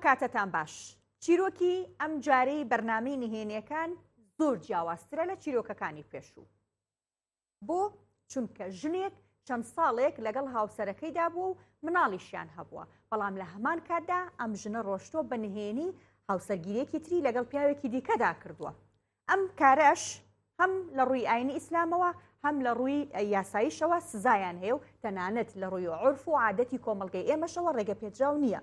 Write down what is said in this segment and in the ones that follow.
کاتەتان باش. چیرۆکی ئەم جارەی بەرنامەی نهێنیەکان زۆر جیاوازترە لە چیرۆکەکانی پێشوو. بۆ؟ چونکە ژنێک چەند ساڵێک لەگەڵ هاوسەرەکەیدا بووە و مناڵیشیان هەبووە، بەڵام لە هەمان کاتدا ئەم ژنە ڕۆشتووە بە نهێنی هاوسەرگیریەکی تری لەگەڵ پیاوێکی دیکەدا کردووە. ئەم کارەش هەم لە ڕووی ئاینی ئیسلامەوە هەم لە ڕووی یاساییشەوە سزایان هەیە و تەنانەت لە ڕووی عورف و عادەتی کۆمەڵگەی ئێمەشەوە ڕێگەپێدراو نییە.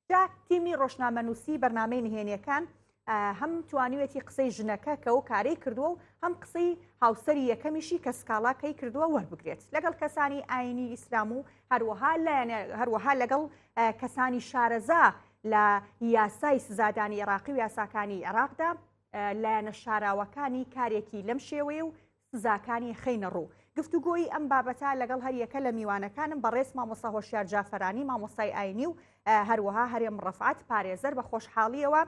جا تیمی ڕۆژنامەنووسی بەرنامەی نهێنیەکان هەم توانیوێتی قسەی ژنەکە کە ئەو کارەی کردووە و هەم قسەی هاوسەری یەکەمیشی کە سکاڵاکەی کردووە وەربگرێت لەگەڵ کەسانی ئاینی ئیسلام و هەروەها هەروەها لەگەڵ کەسانی شارەزا لە یاسای سزادانی عێراقی و یاساکانی عێراقدا لایەنە شاراوەکانی کارێکی لەم شێوەیە و سزاکانی خەینە ڕوو. گفتوگۆی ئەم بابەتە لەگەڵ هەریەکە لە میوانەکانم بەڕێز مامۆستا هۆشیار جافەرانی مامۆستای ئاینی و هەروەها هەرێم ڕەفعەت پارێزەر بە خۆشحاڵیەوە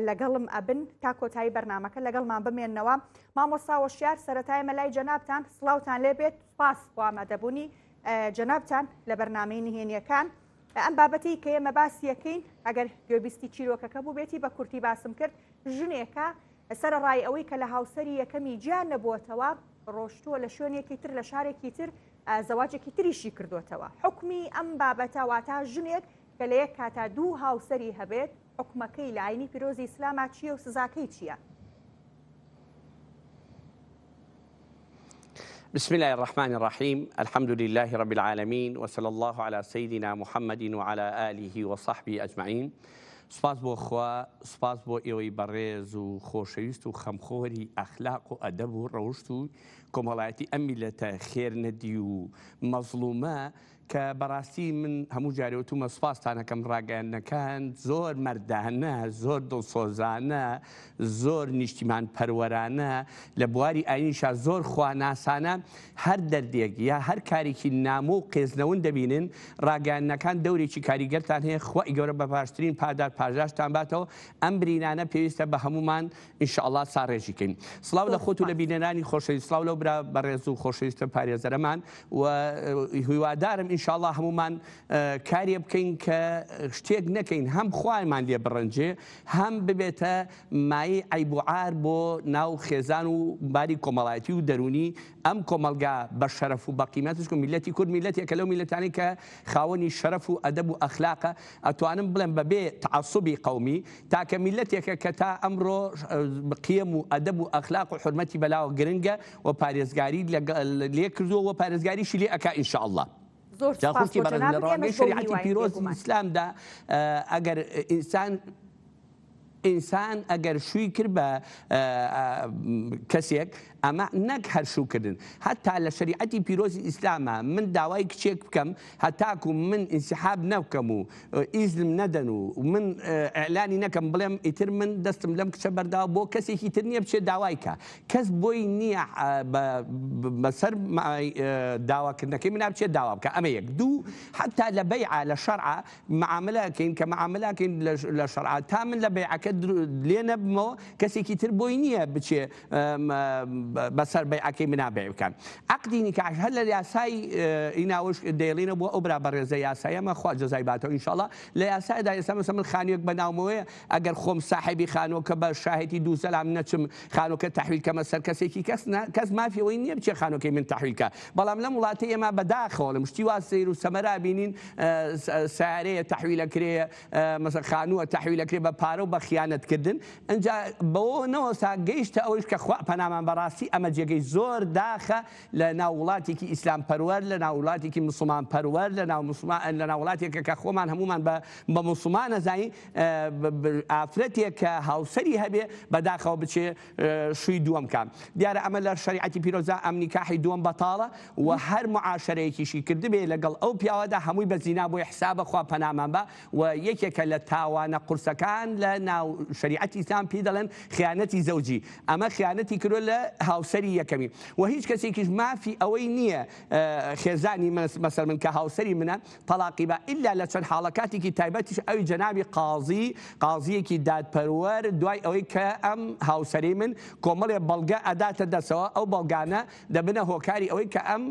لەگەڵم ئەبن تا کۆتایی بەرنامەکە لەگەڵمان بمێنەوە. مامۆستا هۆشیار سەرەتای مەلای جەنابتان سڵاوتان لێبێت سوپاس بۆ ئامادەبوونی جەنابتان لە بەرنامەی نهێنیەکان. ئەم بابەتەی کە ئێمە باسیەکەین ئەگەر گوێبیستی چیرۆکەکە بووبێتی بە کورتی باسم کرد ژنێکە سەرەڕای ئەوەی کە لە هاوسەری یەکەمی جیا نەبووەتەوە، ڕۆشتووە لە شوێنێکی تر لە شارێکی تر زەواجێکی تریشی کردووەتەوە. حوکمی ئەم بابەتە واتا ژنێک کە لە یەک کاتا دوو هاوسەری هەبێت حوکمەکەی لە ئاینی پیرۆزی ئیسلاما چییە و سزاکەی چییە؟ بسم الله الرحمن الرحيم الحمد لله رب العالمين وصلى الله على سيدنا محمد وعلى آله وصحبه أجمعين سوپاس بۆ خوا سوپاس بۆ ئێوەی بەڕێز و خۆشەویست و خەمخۆری ئەخلاق و ئەدەب و ڕەوشت و کۆمەڵایەتی ئەم میلەتە خێر نەدی و مەزڵومە کە بەڕاستی من هەموو جارێ وتومە سوپاستان ئەکەم ڕاگەیاندنەکان زۆر مەردانە زۆر دڵسۆزانە زۆر نیشتیمان پەروەرانە لە بواری ئاینیشا زۆر خواناسانە هەر دەردێک یا هەر کارێکی نامۆ و قێزنەون دەبینن ڕاگەیاندنەکان دەورێکی کاریگەرتان هەیە خوای گەورە بە باشترین پادار پاداشتان باتەوە ئەم برینانە پێویستە بە هەموومان ان شاء اللە ساڕێژی کەین. سڵاو لە خۆت و لە بینەرانی خۆشەویست سڵاو لەو برا بەڕێز و خۆشەویستە پارێزەرەمان و هیوادارم ان شاء اللە هەموومان کارێ بکەین کە شتێک نەکەین هەم خوایمان لێ بڕەنجێ هەم ببێتە مایەی عەیب و عار بۆ ناو خێزان و باری کۆمەڵایەتی و دەروونی ئەم کۆمەڵگا بە شەرەف و بە قیمەت چونکە میللەتی کورد میللەتێکە لەو میللەتانەی کە خاوەنی شەرەف و ئەدەب و ئەخلاقە ئەتوانم بڵێم بە بێ تەعەسوبی قەومی تاکە میللەتێکە کە تا ئەمڕۆ قیەم و ئەدەب و ئەخلاق و حورمەتی بەلاوە گرنگە و پارێزگاری لێ کردووە و پارێزگاریشی لێ ئەکا ان شاء اللە. زۆر جا سوپاس خوشکی بۆ بەڕێز لە جەنابت ڕوانگەی ئێمەش بەو شەریعەتی هیوایەین پیرۆزی بێگومان. ئیسلامدا ئەگەر ئینسان ئینسان ئەگەر شووی کرد بە کەسێک ئەمە نەک هەر شووکردن هەتا لە شەریعەتی پیرۆزی ئیسلامە من داوای کچێک بکەم هەتاکو من ئینسحاب نەبکەم و ئیزنم نەدەن و من ئیعلانی نەکەم بڵێم ئیتر من دەستم لەم کچە بەرداوە بۆ کەسێکی تر نییە بچێت داوای کە کەس بۆی نییە بەسەر داواکردنەکەی منا بچێت داوا بکە ئەمە یەک دوو حتا لە بەیعە لە شەرعە معاملە ئەکەین کە معاملە ئەکەین لە شەرعا تا من لە بەیعەکە لێ نەبمەوە کەسێکی تر بۆی نییە بچێ بەسەر بەیعەکەی منا بەیع بکات عەقدی نیکاح هەر لە یاسای ئیناوش دەیڵینە بۆ ئەو برا بەڕێزە یاسایەمە خوا جەزای باتەوە ئینشاڵڵا لە یاسایدا ئێستا مەسە من خانوویەک بە ناومەوەیە ئەگەر خۆم ساحێبی خانووەکە بە شاهێتی دوو سەلام نەچم خانووەکە تەحویل کەمە سەر کەسێکی کەس کەس مافی ئەوەی نییە بچێ خانووەکەی من تەحویل کە بەڵام لەم وڵاتەی ئێمە بەداخەوە لەم شتی وا سەیر و سەمەرە بینین سەیارەیە تەحویل ئەکرێ مەسەلەن خانووە تەحویل ئەکرێ بە پارە و بە خیانەت کردن ئینجا بەوە نەوەستا گەیشتە ئەوەیش کە خوا پەنامان بەڕاستی ئەمە جێگەی زۆر داخە لە ناو وڵاتێکی ئیسلام پەروەر لە ناو وڵاتێکی مسوڵمان پەروەر لە ناو مسوڵمان لە ناو وڵاتێکە کە خۆمان هەموومان بە بە مسوڵمان ئەزانین ئافرەتێک کە هاوسەری هەبێ بەداخەوە بچێ شووی دووەم کا. دیارە ئەمە لە شەریعەتی پیرۆزدا ئەم نیکاحی دووەم بەتاڵە و هەر معاشەرەیەکیشی کردبێ لەگەڵ ئەو پیاوەدا هەمووی بە زینا بۆی حسابە خوا پەنامان با و یەکێکە لە تاوانە قورسەکان لە ناو شەریعەتی ئیسلام پێی دەڵێن خیانەتی زەوجی ئەمە خیانەتی کردوە لە هاوسەری یەکەمی وە هیچ کەسێکیش مافی ئەوەی نییە خێزانی مەسەل من کە هاوسەری منە تەڵاقی با ئیلا لە چەند حاڵەکاتێکی تایبەتیش ئەوی جەنابی قازی قازیەکی دادپەروەر دوای ئەوەی کە ئەم هاوسەری من کۆمەڵێ بەڵگە ئەداتە دەسەوە ئەو بەڵگانە دەبنە هۆکاری ئەوەی کە ئەم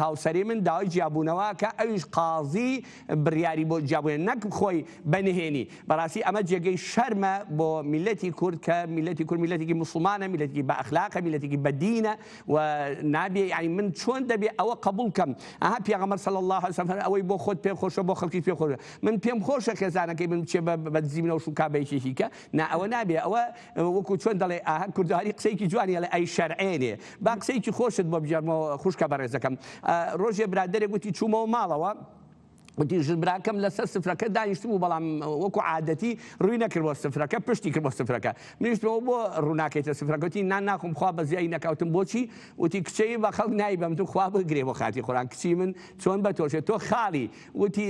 هاوسەری من داوای جیابوونەوە کە ئەویش قازی بڕیاری بۆ جیابوونە نەک خۆی بە نهێنی بەڕاستی ئەمە جێگەی شەرمە بۆ میللەتی کورد کە میللەتی کورد میللەتێکی موسڵمانە میللەتێکی بە ئەخلاقە میللەتێکی بە دینە و نابێ یعنی من چۆن دەبێ ئەوە قبوڵ کەم ئەها پێغەمبەر صلی الله علیه وسلم ئەوەی بۆ خۆت پێم خۆشە بۆ خەڵکی پێ خۆشە من پێم خۆشە خێزانەکەی من بچێ بە دزی منەوە شوکا بە یەکێکی کە نا ئەوە نابێ ئەوە وەکو چۆن دەڵێ ئاها کوردەواری قسەیەکی جوانی ئەڵێ ئەی شەرعێنێ با قسەیەکی خۆشت بۆ بگێڕمەوە خوشکە بەڕێزەکەم ڕۆژێ برادەرێک وتی چوومەوە ماڵەوە وتی ژن براکەم لەسەر سفرەکە دانیشتبوو بەڵام وەکو عادەتی ڕووی نەکرد بۆ سفرەکە پشتی کرد بۆ سفرەکە منیش بۆ بۆ ڕووناکەیتە سفرەکە وتی نان ناخۆم خوا بەزیایی نەکاوتم بۆچی وتی کچەی بە خەڵک نایبەم تو خوا بگرێ بۆ خاتی قورئان کچی من چۆن بە تۆشێ تۆ خاڵی وتی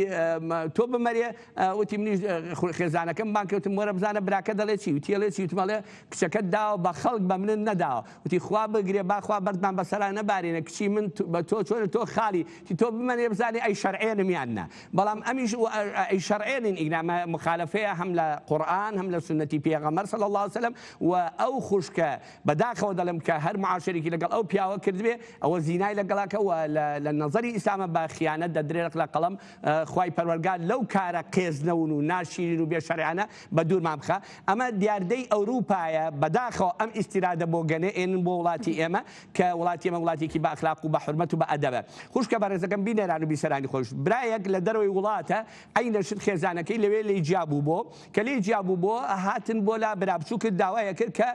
تۆ بمەرێ وتی منیش خێزانەکەم بانگ کردم وەرە بزانە براکە دەڵێ چی وتی ئەڵێ چی وتم ئەڵێ کچەکەت داوە بە خەڵک بە منت نەداوە وتی خوا بگرێ با خوا بەردمان بەسەرا نەبارێنێ کچی من بە تۆ چۆنە تۆ خاڵی تی تۆ بمەنێ بزانێ ئەی شەرعێنم یان نا بەڵام ئەمیش ئەی شەرعێنین ئیگنا مخالفەیە هەم لە قورئان هەم لە سوننەتی پێغەمبەر صلی الله علیه وسلم و ئەو خوشکە بەداخەوە دەڵێم کە هەر معاشەرێکی لەگەڵ ئەو پیاوە کردبێ ئەوە زینای لەگەڵاکە و لە نەزەری ئیسلامە بە خیانەت دەدرێت لە قەڵەم خوای پەروەرگار لەو کارە قێزنەون و ناشیرین و بێ شەرعانە بە دوورمان بخا ئەمە دیاردەی ئەوروپایە بەداخەوە ئەم ئیستیرادە بۆگەنە ئێنن بۆ وڵاتی ئێمە کە وڵاتی ئێمە وڵاتێکی بە ئەخلاق و بە حورمەت و بە ئەدەبە خوشکە بەڕێزەکەم بینەران و بیسەرانی خۆش برایەک لە دەرەوەی وڵاتە عەینە شت خێزانەکەی لەوێ لێی جیا بوو بۆ کە لێی جیا بوو بۆ هاتن بۆ لا برا بچووکت داوایە کرد کە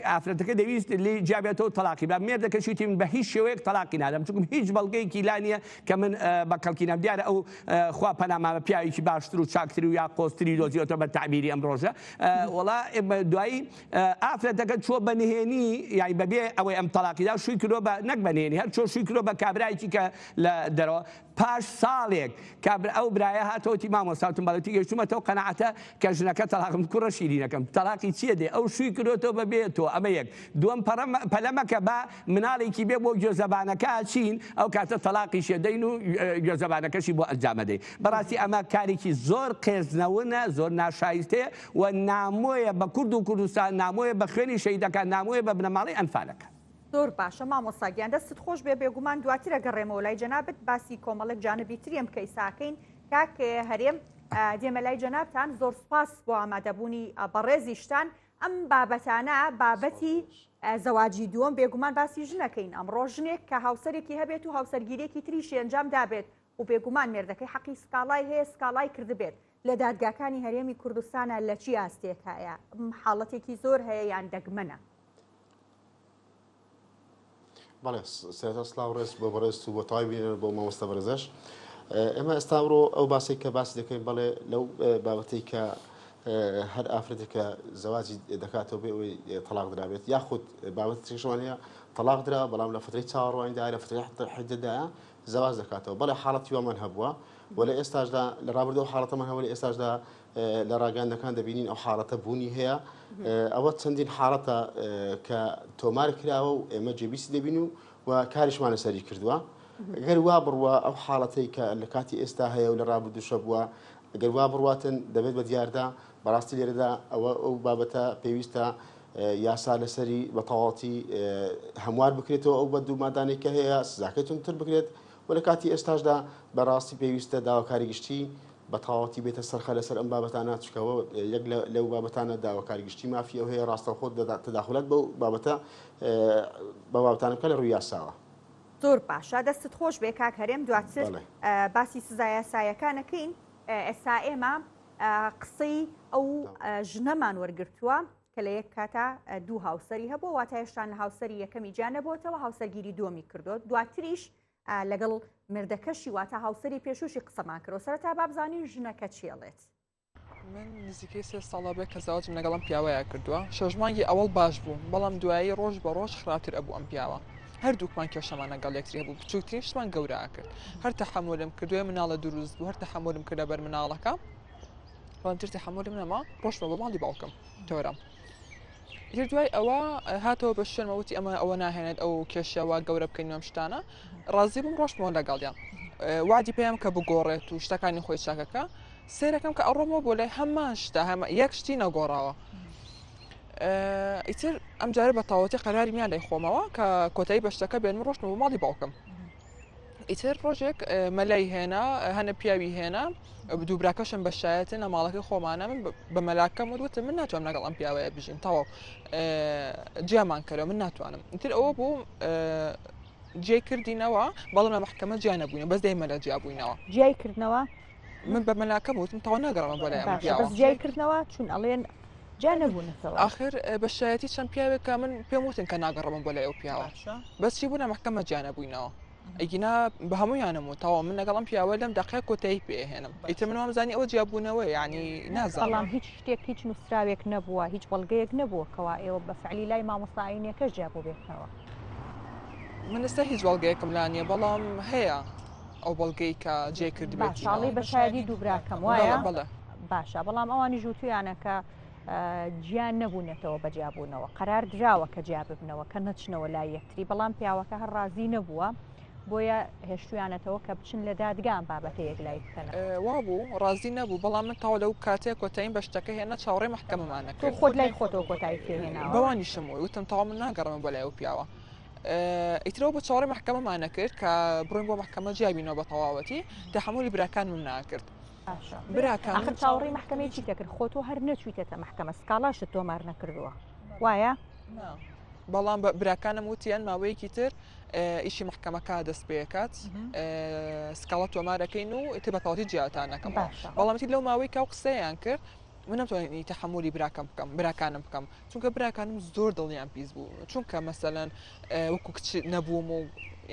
ئافرەتەکە دەویست لێی جیا بێتەوە تەلاقی با مێردەکەشی وتی من بە هیچ شێوەیەک تەلاقی نادەم چونکم هیچ بەڵگەیەکی لا نییە کە من بە کەڵکی نام دیارە ئەو خوا پەنامامە پیاوێکی باشتر و چاکتر و یا قۆزتری دۆزیەوە بە تەعبیری ئەم ڕۆژە وەڵا دوایی ئافرەتەکە چووە بە نهێنی یانی بەبێ ئەوەی ئەم تەلاقی دا شووی کردووە بە نەک بە نهێنی هەر چۆ شووی کردووە بە کابرایەکی کە لە دەرەوە پاش ساڵێک کابرا ئەو برایە هاتەوە وتی مامۆستا وتم بەڵێ وتی گەیشتوومەتەوە قەناعەتە کە ژنەکە تەڵاقم کوڕە شیرینەکەم تەڵاقی چییە دێ ئەو شووی کردۆتەوە بە بێ تۆ ئەمە یەک دووەم پەڕە پەلە مەکە با مناڵێکی بێ بۆ گوێزەبانەکە ئەچین ئەو کاتە تەڵاقیشی ئەدەین و گوێزەبانەکەشی بۆ ئەنجام ئەدەین بەڕاستی ئەمە کارێکی زۆر قێزنەونە زۆر ناشایستەیە و نامۆیە بە کورد و کوردستان نامۆیە بە خوێنی شەهیدەکان نامۆیە بە بنەماڵەی ئەنفالەکان. زۆر باشە مامۆستا گیان دەستت خۆش بێ بێگومان دواتر ئەگەڕێمەوە لای جەنابت باسی کۆمەڵێک جانبی تری ئەم کەیسە ئەکەین کاک هەرێم دێمە لای جەنابتان زۆر سوپاس بۆ ئامادەبوونی بەڕێزیشتان ئەم بابەتانە بابەتی زەواجی دووەم بێگومان باسی ژنەکەین ئەمڕۆ ژنێک کە هاوسەرێکی هەبێت و هاوسەرگیرێکی تریشی ئەنجام دابێت و بێگومان مێردەکەی حەقی سکاڵای هەیە سکاڵای کردبێت لە دادگاکانی هەرێمی کوردستانە لە چی ئاستێک هەیە حاڵەتێکی زۆر هەیە یان دەگمەنە؟ بەڵێ سەرەتا سڵاو ڕێز بۆ بەڕێز و بۆ تەواوی بینەر بۆ مامۆستا بەڕێزەش ئێمە ئێستا ئەمڕۆ ئەو باسێک کە باسی دەکەین بەڵێ لەو بابەتەی کە هەر ئافرەتێک کە زەواجی دەکاتەوە بێ ئەوەی تەلاق درابێت یاخود بابەت تریشمان هەیە تەلاق درا بەڵام لە فترەی چاوەڕوانیدا لە فترەی حدەدایە زەواج دەکاتەوە بەڵێ حاڵەتی وامان هەبووە و لە ئێستاشدا لە ڕابردوو حاڵەتەمان هەبوو لە ئێستاشدا لە ڕاگەیاندنەکان دەبینین ئەو حاڵەتە بوونی هەیە ئەوە چەندین حاڵەتە کە تۆمار کراوە و ئێمە جێبیسی دەبین و و کاریشمان لەسەری کردووە گەر وا بڕوا ئەو حاڵەتەی کە لە کاتی ئێستا هەیە و لە ڕابردووشە بووە گەر وا بڕواتن دەبێت بە دیاردا بەڕاستی لێرەدا ئەوە ئەو بابەتە پێویستە یاسا لەسەری بە تەواوەتی هەموار بکرێتەوە ئەو بە دوو مادانێک کە هەیە سزاکەی توندتر بکرێت و لە کاتی ئێستاشدا بەڕاستی پێویستە داواکاری گشتی بە تەواوەتی بێتە سەرخە لەسەر ئەم بابەتانە چونکە ئەوە یەک لەو بابەتانە داواکاری گشتی مافی ئەو هەیە ڕاستەوخۆ تەداخولات بەو بابەتە بە بابەتانە بکە لە ڕووی یاساوە. زۆر باشە دەستت خۆش بێ کاک هەرێم دواتر باسی سزا یاسایەکانەکەین ئێستا ئێمە قسەی ئەو ژنەمان وەرگرتووە کە لە یەک کاتا دوو هاوسەری هەبووە واتە هێشتان لە هاوسەری یەکەمی جیا نەبووەتەوە هاوسەرگیری دووەمی کردووە دواتریش لەگەڵ مردەکەشی واتە هاوسەری پێشوشی قسەمان کردوە سەرەتا با بزانین ژنەکە چی ئەڵێت. من نزیکەی سێ ساڵە بێ کە زەواجم لەگەڵ ئەم پیاوەیا کردووە شەش مانگی ئەوەڵ باش بوو بەڵام دوایی ڕۆژ بە ڕۆژ خراپتر ئەبوو ئەم پیاوە هەردووکمان کێشەمان لەگەڵ یەکتری هەبوو بچووکترین شتمان گەورە ئەکرد هەر تەحەمولم کرد دوای مناڵە دروست بوو هەر تەحەمولم کرد لەبەر مناڵەکە بەڵام تر تەحەمولم نەما ڕۆشتمەوە بۆ ماڵی باوکم. تۆرە. ئیتر دوای ئەوە هاتەوە بە شوێنمە وتی ئەمە ئەوە ناهێنێت ئەو کێشەوە گەورە بکەین ئەم شتانە ڕازی بووم ڕۆشتمەوە لەگەڵیان وادی پێم کە بگۆڕێت و شتەکانی خۆی چاکەکە سێرەکەم کە ئەڕۆمەوە بۆ لای هەمان شتە هەمە یەک شتی نەگۆڕاوە ئیتر ئەم جارە بە تەواوەتی قەراری میان لای خۆمەوە کە کۆتایی بە شتەکە بێنم ڕۆشتمەوە بۆ ماڵی باوکم ئیتر ڕۆژێک مەلای هێنا هەنە پیاوی هێنا دوو براکەشم بە شایەتن لە ماڵەکەی خۆمانە من بە مەلاکەم وت وتم من ناتوانم لەگەڵ ئەم پیاوەیە بژیم تەواو جیامان کەرەوە من ناتوانم ئیتر ئەوە بوو جێی کردینەوە بەڵام لە مەحکەمە جیا نەبووینەوە بەس دای مەلا جیا بووینەوە جیای کردنەوە من بە مەلاکەم وتم تەواو ناگەڕامە بۆ لای ئەم پیاوە بەس جیای کردنەوە چون ئەڵێن جیا نەبوونەتەوە ئاخر بە شایەتی چەند پیاوێک کە من پێم وتن کە ناگەڕمە بۆ لای ئەو پیاوە بەس چی بوو لە مەحکەمە جیا نەبووینەوە ئەگینا بە هەموویانم و تەواو من لەگەڵ ئەم پیاوە لەم دەقەیە کۆتایی پێهێنم ئیتر من وامزانی ئەوە جیابوونەوە یعنی نازانم بەڵام هیچ شتێک هیچ نووسراوێک نەبووە هیچ بەڵگەیەک نەبووە کەوا ئێوە بە فعلی لای مامۆستا ئاینیەکەش جیا بووبێتنەوە. من ئێستا هیچ بەڵگەیەکم لا نییە بەڵام هەیە ئەو بەڵگەی کە جێ کردبێتینەوە. باشە ئەڵێی بە شایەدی دوو براکەم وایە؟ بەڵێ بەڵێ. باشە بەڵام ئەوانیش وتویانە کە جیا نەبوونەتەوە بە جیابوونەوە قەرار دراوە کە جیا ببنەوە کە نەچنەوە لای یەکتری بەڵام پیاوەکە هەر ڕازی نەبووە بۆیە هێشتویانەتەوە کە بچن لە دادگا ئەم بابەتە یەکلایی بکەنەوە. وابوو ڕازی نەبوو بەڵام من تاوا لەو کاتەیە کۆتاییم بە شتەکە هێنا چاوەڕێی مەحکەمەمان تۆ نەکرد. خۆت لای خۆتەوە کۆتاییت پێ هێناوە؟ بەوانیشم وت وتم تەواو من ناگەڕێمەوە بۆ لای ئەو پیاوە. ئیتر ئەوە بۆ چاوەڕێی مەحکەمەمان نەکرد کە بڕۆین بۆ مەحکەمە جیابینەوە بە تەواوەتی تەحەمولی براکانمم ناکرد. باشە براکانم ئاخر چاوەڕێی مەحکەمەی چیت دەکرد خۆ تۆ هەر نەچوویتەتە مەحکەمە سکاڵاشت تۆمار نەکردووە وایە؟ نا بەڵام بە براکانم وتیان ماوەیەکی تر ئیشی مەحکەمەکە دەست پێکات سکاڵا تۆمارەکەین و ئیتر بە تەواوەتی جیاتان نەکەمەوە باشە بەڵام ئیتر لەو ماوەی کە ئەو قسەیان کرد من نەمتوانی تەحەمولی براکەم بکەم براکانم بکەم چونکە براکانم زۆر دڵیان پیس بوو چونکە مەسەلەن وەکو کچ نەبووم و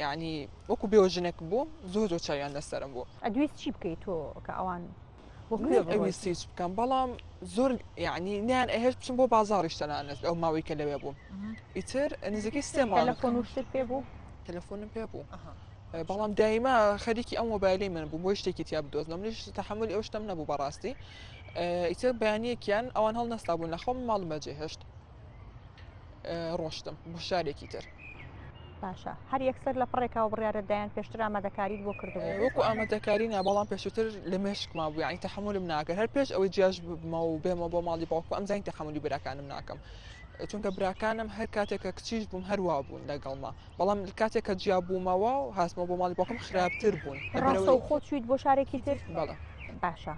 یعنی وەکو بێوەژنێک بووم زۆر زۆر چاویان لەسەرم بوو. ئەدویست چی بکەی تۆ کە ئەوان بۆ کوێ نەم بڕۆیت؟ ئەویست هیچ بکەم بەڵام زۆر یعنی نیان ئەهێشت بچم بۆ بازاڕیش تەنانەت ئەو ماوەی کە لەوێ بووم ئیتر نزیکەی سێ مانگ تەلەفۆن و شتت پێ بوو؟ تەلەفۆنم پێ بوو بەڵام دایما خەریکی ئەو مۆبایلەی من بوو بۆی شتێکی تیا بدۆزنەوە منیش تەحەمولی ئەو شتەم نەبوو بەڕاستی ئیتر بەیانیەکیان ئەوان هەڵنەستابوون لە خەوم ماڵم بەجێهێشت ڕۆشتم بۆ شارێکی تر. باشە هەر یەکسەر لە پڕێکەوە بڕیارت دایان پێشتر ئامادەکاریت بۆ کردبوو؟ وەکو ئامادەکاری نا بەڵام پێشووتر لە مێشکما بوو یانی تەحەمولم ناکرد هەر پێش ئەوەی جیاش ببمەوە و بێمەوە بۆ ماڵی باوکم ئەمزانی تەحەمولی براکانم ناکەم چونکە براکانم هەر کاتێک کە کچیش بووم هەر وا بوون لەگەڵما بەڵام کاتێک کە جیا بوومەوە و هاتمەوە بۆ ماڵی باوکم خراپتر بوون ڕاستەوخۆ چوویت بۆ شارێکی تر؟ بەڵێ. باشە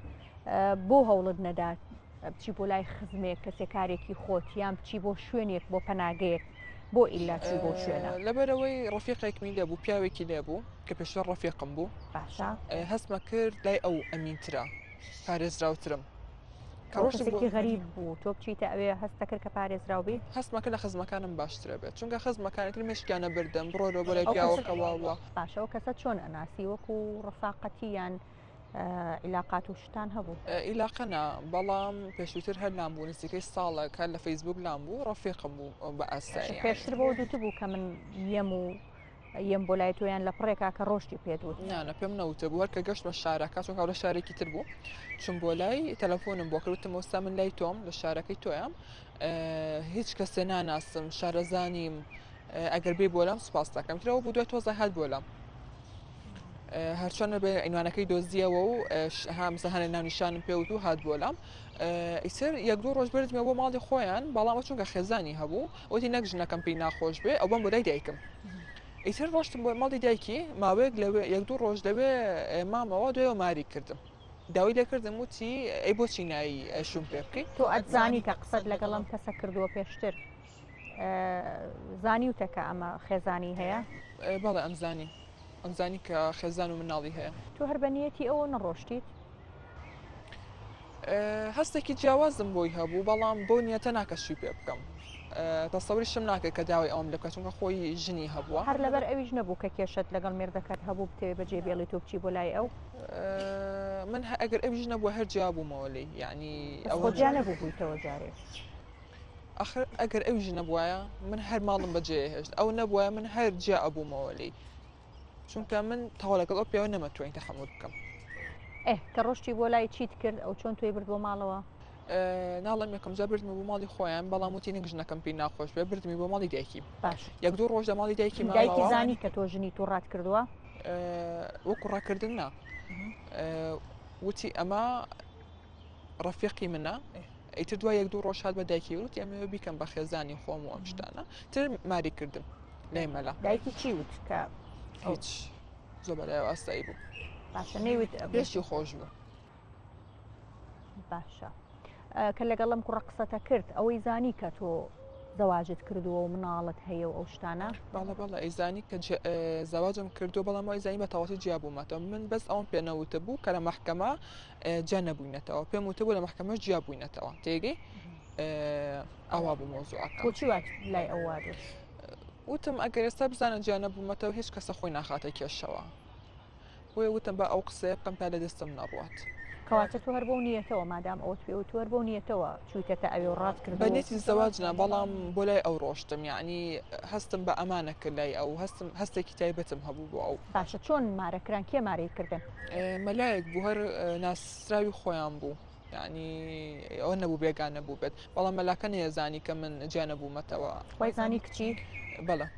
بۆ هەوڵت نەدا بچی بۆ لای خزمێک کەسێکارێکی خۆت یان بچی بۆ شوێنێک بۆ پەناگەیەک بۆ ئیلا چووی بۆ شوێنە؟ لەبەرئەوەی ڕەفیقێکمی لێ بوو پیاوێکی لێ بوو کە پێشتر ڕەفیقم بوو باشە هەستمە کرد لای ئەو ئەمینترە پارێزراوترم کە ڕۆشتم بۆ کەسێکی غەریب بوو تۆ بچیتە ئەوێ هەستە کرد کە پارێزراو بی؟ هەستمە کرد لە خزمەکانم باشترە بێت چونکە خزمەکانی تر مێشکیان ئەبردم بڕۆرەوە بۆ لای ئەو کەسە پیاوەکە وا وا. باشە ئەو کەسە چۆن ئەناسی وەکو ڕەفاقەتی یان عیلاقات و شتان هەبوو؟ ئیلاقە نا بەڵام پێشووتر هەر لام بوو نزیکەی ساڵێک هەر لە فەیسبوک لام بوو ڕەفیقم بوو بە ئاسایی یانی. پێشتر بەوە دوتبوو کە من یەم و یەم بۆ لای تۆ یان لە پڕێکا کە ڕۆشتی پێت وت؟ نا نا پێم نەوتبوو هەر کە گەشتمە شارەکە چونکە ئەو لە شارێکی تر بوو چووم بۆ لای تەلەفۆنم بۆ کرد وتم وەستا من لای تۆم لە شارەکەی تۆیام هیچ کەسێ ناناسم شارەزا نیم ئەگەر بێی بۆ لام سوپاست دەکەم ترەوە بوو دوای تۆزە هات بۆ لام هەرچۆنە بێ عینوانەکەی دۆزیەوە و هامسە هەنێ ناونیشانم پێوت و هات بۆ لام ئیتر یەک دوو ڕۆژ بردمە بۆ ماڵی خۆیان بەڵام چونکە خێزانی هەبوو وتی نەک ژنەکەم پێی ناخۆش بێ ئەو بەم بۆ لای دایکم ئیتر ڕۆشتم بۆ ماڵی دایکی ماوەیەک لەوێ یەک دوو ڕۆژ لەوێ مامەوە دوایەوە ماری کردم داوای لێکردم وتی ئەی بۆچی نایی شوم پێ بکەی تۆ ئەتزانی کە قسەت لەگەڵ ئەم کەسە کردووە پێشتر زانیوتە کە ئەمە خێزانی هەیە؟ بەڵێ ئەمزانی ئەمزانی کە خێزان و مناڵی هەیە. تۆ هەر بە نیەتی ئەوە نەڕۆشتیت؟ هەستێکی جیاوازم بۆی هەبوو بەڵام بەو نیەتە ناکە شوی پێ بکەم تەسەوریشم ناکرد کە داوای ئەوم لێ بکات چونکە خۆی ژنی هەبووە. هەر لەبەر ئەویش نەبوو کە کێشەت لەگەڵ مێردەکەت هەبوو بتەوێ بەجێ بێڵیت و بچی بۆ لای ئەو؟ من ئەگەر ئەویش نەبووە هەر جیا بوومەوە لێی یانی بەس خۆ جیا نەبووبوویتەوە جارێ. ئەخر ئەگەر ئەویش نەبوایە من هەر ماڵم بەجێ هێشت ئەو نەبوایە من هەر جیا ئەبوومەوە لێی چونکە من تەواو لەگەڵ ئەو پیاوە نەمەتوانی تەحەمول بکەم. ئێ کە ڕۆشتی بۆ لای چیت کرد ئەو چۆن تۆی برد بۆ ماڵەوە؟ ناڵێم یەکەم جار بردمی بۆ ماڵی خۆیان بەڵام وتی نەک ژنەکەم پێی ناخۆش بێ بردمی بۆ ماڵی دایکی باش یەک دوو ڕۆژ لە ماڵی دایکی دایکی زانی کە تۆ ژنی تو ڕات کردووە وەکو ڕاکردن نا وتی ئەمە ڕەفیقی منە ئیتر دوای یەک دوو ڕۆژ هات بە دایکی وتی ئەمەوێ بیکەم بە خێزانی خۆم و ئەم شتانە تر ماری کردم لای مەلا دایکی چی وت کە هیچ زۆر بەلایەوە ئاسایی بوو باشە نەیوت پێشی خۆش بوو باشە کە لەگەڵ ئەم کوڕە قسەتە کرد ئەوەی زانی کە تۆ زەواجت کردووە و مناڵت هەیە و ئەو شتانە؟ بەڵێ بەڵێ ئەیزانی کە زەواجم کردووە بەڵام وای زانی بە تەواوەتی جیا بوومەتەوە من بەس ئەوم پێ نەوتبوو کە لە مەحکەمە جیا نەبووینەتەوە پێم وتبوو لە مەحکەمەش جیا بووینەتەوە تێگەی ئاوا بوو مەوزوعەکە. بۆچی وات لای ئەو وابێت؟ وتم ئەگەر ئێستا بزانە جیا نەبوومەتەوە هیچ کەسە خۆی ناخاتە کێشەوە. بۆیە وتم با ئەو قسەیە بکەم تا لە دەستم نەڕوات. کەواتە تۆ هەر بەو نیەتەوە مادام ئەوەت پێ وت تۆ هەر بەو نیەتەوە چوویتەتە ئەوێ و ڕات کردووە بە و. نیەتی زەواج نا بەڵام بۆ لای ئەو ڕۆشتم یەعنی هەستم بە ئەمانە کرد لای ئەو هەستم هەستێکی تایبەتم هەبوو بۆ ئەو. باشە چۆن مارە کران کێ مارەی کردن؟ مەلایەک بوو هەر ناسراوی خۆیان بوو یەعنی ئەوە نەبوو بێگانە بووبێت بەڵام مەلاکە نەیەزانی کە من جیا نەبوومەتەوە. وای زانی کچی؟ بەڵێ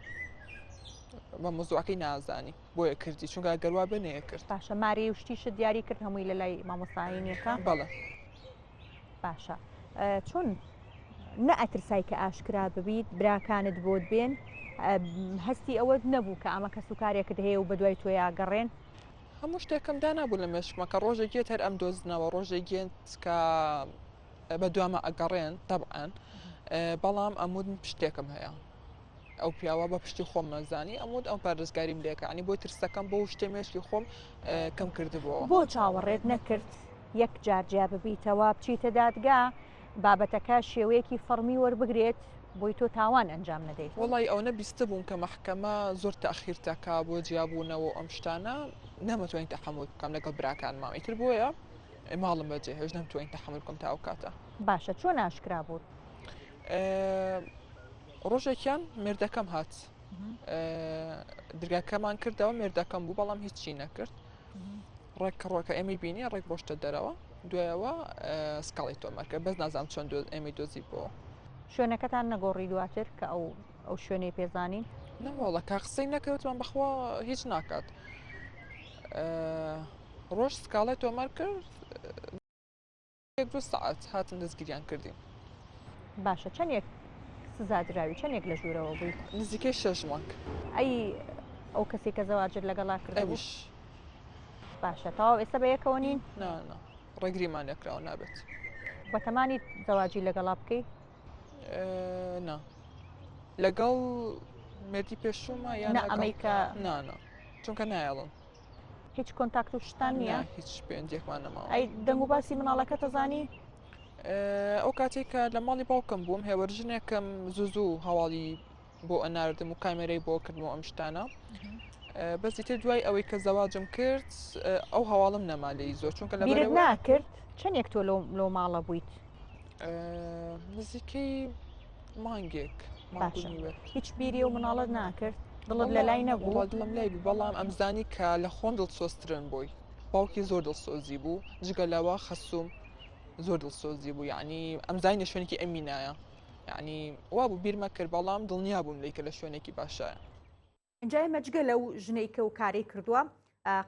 بە مەوزوعەکەی نازانی. بۆیە کردی چونکە گەر وا بێ نەیەکرد. باشە مارەی و شتیشت دیاری کرد هەمووی لە لای مامۆستا ئاینیەکە؟ بەڵێ. باشە چۆن نەئەترسای کە ئاشکرا ببیت براکانت بۆت بێن هەستی ئەوەت نەبوو کە ئەمە کەس و کارێکت هەیە و بەدوای تۆیا گەڕێن؟ هەموو شتێکم دانابوو لە مێشکمە کە ڕۆژێک یەت هەر ئەم دۆزنەوە ڕۆژێک یەت کە بە دوامە ئەگەڕێن تەبعەن بەڵام ئەموت من پشتێکم هەیە ئەو پیاوە بە پشتی خۆم مەزانی ئەموت ئەم پارێزگاریم لێکە عنی بۆی ترسەکەم بۆ شتێ مێشکی خۆم کەم کردبووەوە. بۆ چاوەڕێت نەکرد یەک جار جیا ببیتەوە بچیتە دادگا بابەتەکە شێوەیەکی فەڕمی وەربگرێت بۆی تۆ تاوان ئەنجام نەدەیت؟ وەڵی ئەونە بیستبووم کە مەحکەمە زۆر تەئخیر تەکا بۆ جیابوونەوە و ئەم شتانە نەمەتوانی تەحەمول بکەم لەگەڵ براکانمام ئیتر بۆیە ماڵم بەجێ هێشت نەمتوانی تەحەمول بکەم تا ئەو کاتە. باشە چۆن ئاشکرا بووت؟ ڕۆژێکیان مێردەکەم هات درگاکەمان کردەوە مێردەکەم بوو بەڵام هیچی نەکرد ڕێک ڕۆکە ئێمەی بینی ڕێک ڕۆشتە دەرەوە دوایەوە سکاڵی تۆمار کرد بەس نازانم چۆن ئێمەی دۆزی بۆ شوێنەکەتان نەگۆڕی دواتر کە ئەو ئەو شوێنەی پێزانین نەوەڵە کا قسەی نەکەوتمان بەخوا هیچ ناکات ڕۆژ سکاڵای تۆمار کرد یەک دوو سەعات هاتن دەستگیریان کردین. باشە چەندێک سزا دراوی چەندێک لە ژوورەوە بووی؟ نزیکەی شەش مانگ. ئەی ئەو کەسی کە زەواجت لەگەڵا کردبوو؟ ئەویش. باشە تەواو ئێستا بە یەکەوە نین؟ نا نا ڕێگریمان لێکراوە نابێت. بەتەمانی زەواجی لەگەڵا بکەی؟ نا لەگەڵ مێردی پێشوومە یان نا ئەمەی کە نا نا چونکە نایەڵن. هیچ contact و شتان نییە؟ هیچ پەیوەندیەکمان نەماوە. ئەی دەنگ و باسی مناڵەکەتە زانی؟ ئەو کاتێک کە لە ماڵی باوکم بووم هێوەرژنێکم زوو زوو هەواڵی بۆ ئەناردم و کامێرەی بۆ کردم و ئەم شتانە بەس ئیتر دوای ئەوەی کە زەواجم کرد ئەو هەواڵم نەما لێی زۆر چونکە لە بیرت ناکرد چەندێک تۆ لەو ماڵە بوویت؟ نزیکەی مانگێک باشە هیچ بیری و مناڵت ناکرد دڵت لە لای نەبوو دڵم لای بوو بەڵام ئەمزانی کە لە خۆم دڵسۆزترن بۆی باوکی زۆر دڵسۆزی بوو جگە لەوە خەسوم زۆر دڵسۆزی بوو یعنی ئەمزانی لە شوێنێکی ئەمینایە یعنی وا بوو بیرمە کرد بەڵام دڵنیا بووم لی کە لە شوێنێکی باشایە ئینجا ئێمە جگە لەو ژنەی کە و کارەی کردووە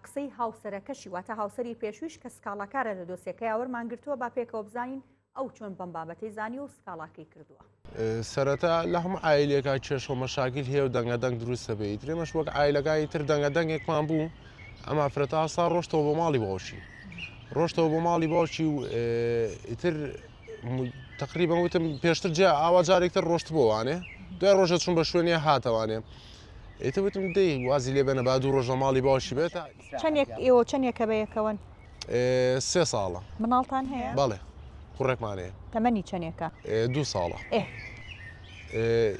قسەی هاوسەرەکەشی واتە هاوسەری پێشویش کە سکاڵاکارە لە دۆسیەکەیا وەرمان گرتووە با پێکەوە بزانین ئەو چۆن بەم بابەتەی زانی و سکاڵاکەی کردووە. سەرەتا لە هەموو عایلێکا کێشە و مەشاکیل هەیە و دەنگە دەنگ دروست دەبێ ئیتر ئێمەش وەک عایلەکانی تر دەنگە دەنگێکمان بوو ئەم ئافرەتە هەستا ڕۆشتەوە بۆ ماڵی باوکی ڕۆشتەوە بۆ ماڵی باوکی و ئیتر تقریبا وتم پێشتر جیا ئاوا جارێکتر ڕۆشت بۆوانێ دوای ڕۆژە چون بە شوێنێ هاتەوانێ ئیتر وتم دەی وازی لێ بەنە با دوو ڕۆژ لە ماڵی باوکی بێت. چەندێک ئێوە چەندێکە بە یەکەوەن؟ سێ ساڵە. مناڵتان هەیە؟ بەڵێ کوڕێکمان هەیە. تەمەنی چەندێکە؟ دوو ساڵە. ئێ.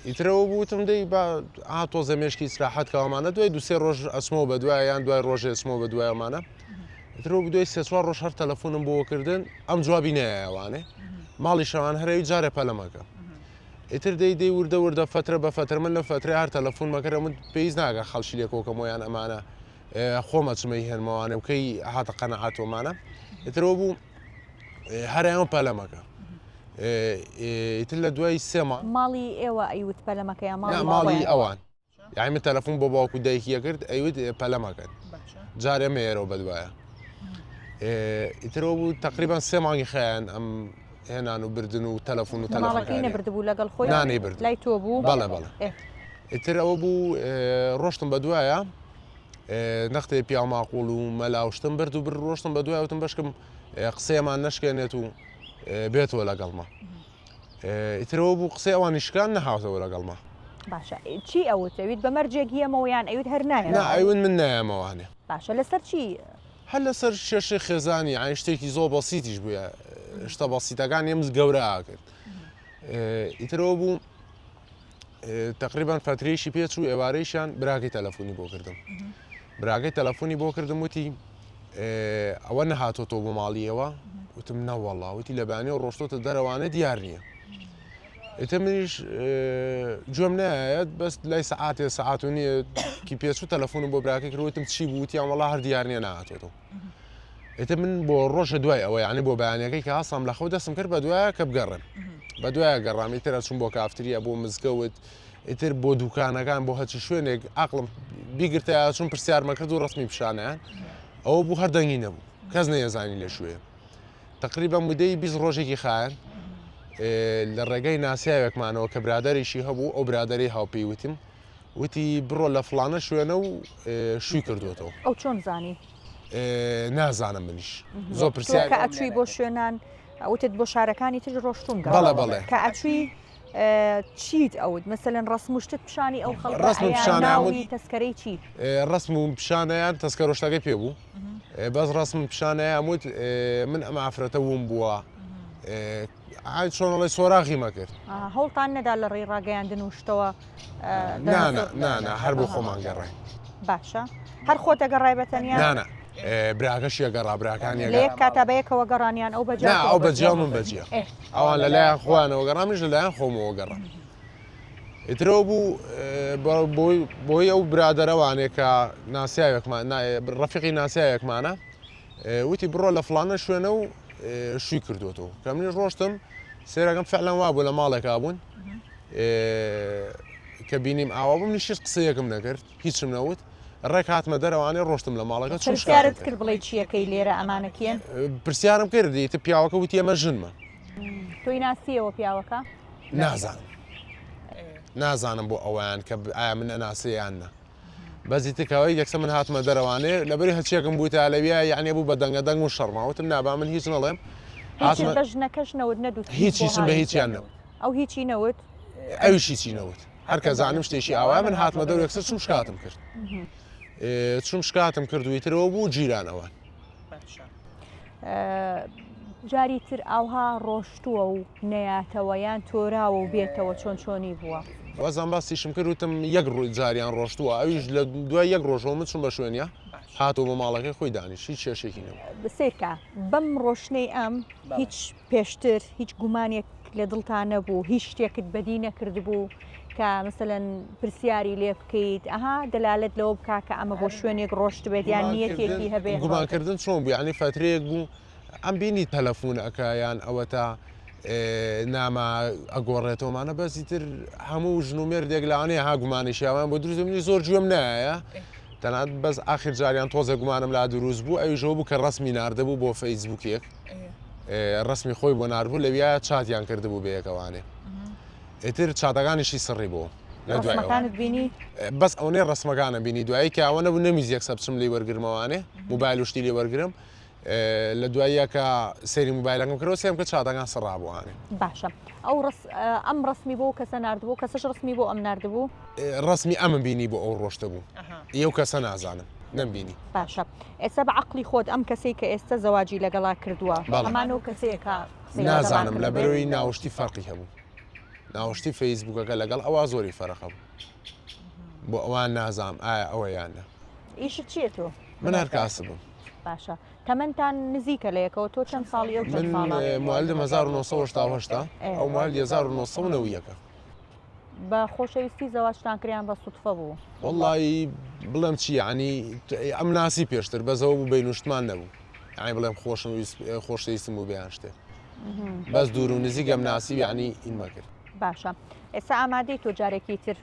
ئیترەوە بوتم دەی با ئا تۆزە مێشکی ئیسراحەت کەوامانە دوای دوو سێ ڕۆژ ئەچمەوە بە دوای یان دوای ڕۆژێ ئەچمەوە بە دوایمانە ئیترەوە دوای سێ چوار ڕۆژ هەر تەلەفۆنم بۆ کردن ئەم جوابی نایەوانێ ماڵی شەوان هەرەوی جارێ پەلەمەکە ئیتر دەی دەی وردە وردە فەترە بە فەترە من لە فەترەی هەر تەلەفون مەکەرە من پێویست ناکە خەڵکی لێ کۆکەمەوە یان ئەمانە خۆم ئەچمە هێنمەوانێ و کەی هاتە قەنەعاتۆمانە ئیترەوە بوو هەرایان پەلەمەکە. ئیتر لە دوای سێ مانگ. ماڵی ئێوە ئەیوت پەلە مەکە یان ماڵی ماڵی ئەوان؟ یانی من تەلەفۆن بۆ باوک و دایکی ئەکرد ئەیوت پەلە مەکەن جارێ مەیەرەوە بەدوایە. ئیترەوە بوو تقریبان سێ مانگی خیان ئەم هێنان و بردن و تەلەفۆن و تەلەفۆنەکەی نەبردبوو لەگەڵ خۆی نانەی برد لای تۆ بوو بەڵێ بەڵێ ئیتر ئەوە بوو ڕۆشتم بە دوایە نەختێ پیاو ماقوڵ و مەلا و شتم برد و بر ڕۆشتم بە دوای وتم بەشکم قسەیەمان نەشکێنێت و بێتەوە لەگەڵما ئیترەوە بوو قسەی ئەوانی شکان نەهاتەوە لەگەڵما. باشە چی ئەوت ئەویت بە مەرجێک یەمەوە یان ئەویت هەر نایەمەوە؟ نا ئەیون من نایەمەوانێ. باشە لەسەر چی؟ هەر لەسەر کێشەی خێزانی یانی شتێکی زۆر بەسیتیش بووە شتە بەسیتەکان ئێمز گەورە ئاکرد ئیترەوە بوو تقریبان فترەیەکی پێچوو ئێوارەیشیان براکەی تەلەفۆنی بۆ کردم براکەی تەلەفۆنی بۆ کردم وتی ئەوە نەهاتۆتەوە بۆ ماڵیەوە وتم نەوەڵا وتی لە بەیانیەوە ڕۆشتۆتە دەرەوانە دیار نییە ئیتر منیش گوێم نایەت بەس لای سەعاتێ سەعات و نییە کی پێچوو تەلەفۆنم بۆ براکەی کرد وتم چی بوو وتیان وەڵا هەر دیار نییە نەهاتۆتەوە ئیتر من بۆ ڕۆژە دوای ئەوە یعنی بۆ بەیانەکەی کە هەستام لە خەو دەستم کرد بە دوایە کە بگەڕێم بە دوایە گەڕام ئیتر ئەچوم بۆ کافتریا بۆ مزگەوت ئیتر بۆ دوکانەکان بۆ هەرچی شوێنێک عقلم بیگرتە چون پرسیارمە کرد و ڕسمی پیشانیان ئەوە بوو هەر دەنگی نەبوو کەس نەیەزانی لە شوێ تقریبا مدەی 20 ڕۆژێکی خایەن لە ڕێگەی ناسیاوێکمانەوە کە برادێکی هەبوو ئەو برادری هاوپێی وتیم وتی بڕۆ لە فڵانە شوێنە و شووی کردوێتەوە ئەو چۆن زانی نازانم منیش زۆر پرسیار کە ئەچووی بۆ شوێنان وتت بۆ شارەکانی تر ڕۆشتوم بەڵێ بەڵێ کە ئەچووی چیت ئەوت مەسەلەن ڕسم و شتت پیشانی ئەو خەڵکە ڕسم و پیشانیان ناوی تەسکەرەی چی؟ ڕسم و پیشانیان تەسکەرە شتەکەی پێ بوو بەس ڕسم پیشانیان وت من ئەم ئافرەتە وم بووە ئای چۆن ئەڵێ سۆراغی مەکرد. هەوڵتان نەدا لە ڕێی ڕاگەیاندن و شتەوە نا نا نا نا هەر بۆ خۆمان گەڕاین. باشە هەر خۆت ئەگەڕای بە تەنیا؟ نا نا براکەشی ئەگەڕا براکانی لە یەک کاتا بە یەکەوە گەڕانیان ئەو بەجیا نا ئەو بەجیا و من بەجیا ئەوان لەلایەن خۆیانەوە گەڕا منیش لەلایەن خۆمەوە گەڕام. ئیترەوە بوو بۆی ئەو برادەرەوانێ کە ناسیاوێکمان ڕەفیقی ناسیاوێکمانە وتی بڕۆ لە فڵانە شوێنە و شووی کردوێتەوە کە منیش ڕۆشتم سێرەکەم فعلەن وا بوو لە ماڵێکا بوون کە بینیم ئاوا بووم منیش هیچ قسەیەکم نەکرد هیچم نەوت ڕێک هاتمە دەرەوانێ ڕۆشتم لە ماڵەکە چووم پرسیارت کرد بڵێ چیەکەی لێرە ئەمانە کێن؟ پرسیارم کرد ئیتر پیاوەکە وتی ئەمە ژنمە. تۆی ناسیەوە پیاوەکە؟ نازانم نازانم بۆ ئەویان کە ئایا من ئەناسێ یان نا. بەس ئیتر کەوەی یەکسەر من هاتمە دەرەوانێ لەبەری هەرچیەکم بوویتە لەویا یعنی بوو بە دەنگە دەنگ و شەڕما وتم نابا من هیچ نەڵێم هاتمە بە ژنەکەش نەوت نەدوت هیچ هیچم بە هیچیان نەوت ئەو هیچی نەوت ئەویش هیچی نەوت هەر کە زانیم شتێکی ئاوا من هاتمە دەر یەکسەر چوم شکاتم کرد چوم شکاتم کرد و ئیترەوە بوو جیران ئەوان جاری تر ئاوها ڕۆشتووە و نەیاتەوە یان تۆراوە و بێتەوە چۆن چۆنی بووە؟ وازان باسیشم کرد وتم یەک ڕووی جاریان ڕۆشتووە ئەویش لە دوای یەک ڕۆژەوە من چووم بە شوێنیا هاتەوە بۆ ماڵەکەی خۆی دانیشت هیچ کێشێکی نەبوو. سەیرکە بەم ڕۆشتنەی ئەم هیچ پێشتر هیچ گومانێک لە دڵتا نەبوو هیچ شتێکت بەدی نەکردبوو کە مەسەلەن پرسیاری لێ بکەیت ئەها دەلالەت لەوە بکا کە ئەمە بۆ شوێنێک ڕۆشتبێت یان نیەتێکی هەبێ؟ گومانکردن چۆن بوو یانی فەترەیەک بوو ئەم بینی تەلەفون ئەکا یان ئەوەتا نامە ئەگۆڕێتەوە مانە بەس ئیتر هەموو ژن و مێردێک لەوانەیە ها گومانێکی ئەوان بۆ دروست منی زۆر گوێم نایە تەنانەت بەس ئاخر جاریان تۆزێ گومانم لا دروست بوو ئەویشەوە بوو کە ڕسمی ناردەبوو بۆ فەیسبوکێک ڕسمی خۆی بۆ ناردبوو لەویا چاتیان کردبوو بەیەکەوانێ ئیتر چاتەکانیشی سڕی بۆ لە دوای ئەوە. ڕەسمەکانت بینی؟ بەس ئەونەی ڕەسمەکانم بینی دوایی کە ئەوە نەبوو نەمویست یەکسەر بچم لێی وەرگرمەوانێ موبایل و شتی لێ وەرگرم لە دواییە کە سەیری موبایلەکەم کردەوە سێرم کرد چاتەکان سڕابووانێ. باشە ئەو ڕەس ئەم ڕەسمی بۆ کەسە ناردبوو کەسەش ڕەسمی بۆ ئەم ناردبوو؟ ڕەسمی ئەمم بینی بۆ ئەو ڕۆشتە بوو ئی ئەو کەسە نازانم نەمبینی. باشە ئێستا بە عەقڵی خۆت ئەم کەسەی کە ئێستا زەواجی لەگەڵا کردووە بەڵێ. هەمان ئەو کەسەیە کە قسەی لەگەڵا نازانم کردبێ؟ لەبەرئەوەی ناوشتی فەرقی هەبوو. ناوشتی فەیسبووکەکە لەگەڵ ئەوا زۆری فەرق هەبوو بۆ ئەوان نازانم ئایا ئەوە یان نا. ئیشت چییە تۆ؟ من هەر کاسبم. باشە تەمەنتان نزیکە لە یەکەوە تۆ چەند ساڵی ئەو چەند من ساڵە؟ موالدم 1988 ئەو موالد 1991 بە خۆشەویستی زەواجتان کرد یان بە سوتفە بوو؟ وەڵڵایی بڵێم چی یانی ئەم ناسی پێشتر بەس ئەوە بوو بەینوشتمان نەبوو یانی بڵێم خۆشم ویست خۆشەویستم بوو بێ یان شتێک. بەس دوور و نزیکم ناسی یعنی ئینمە کرد. باشە ئێستا ئامادەی تۆ جارێکی تر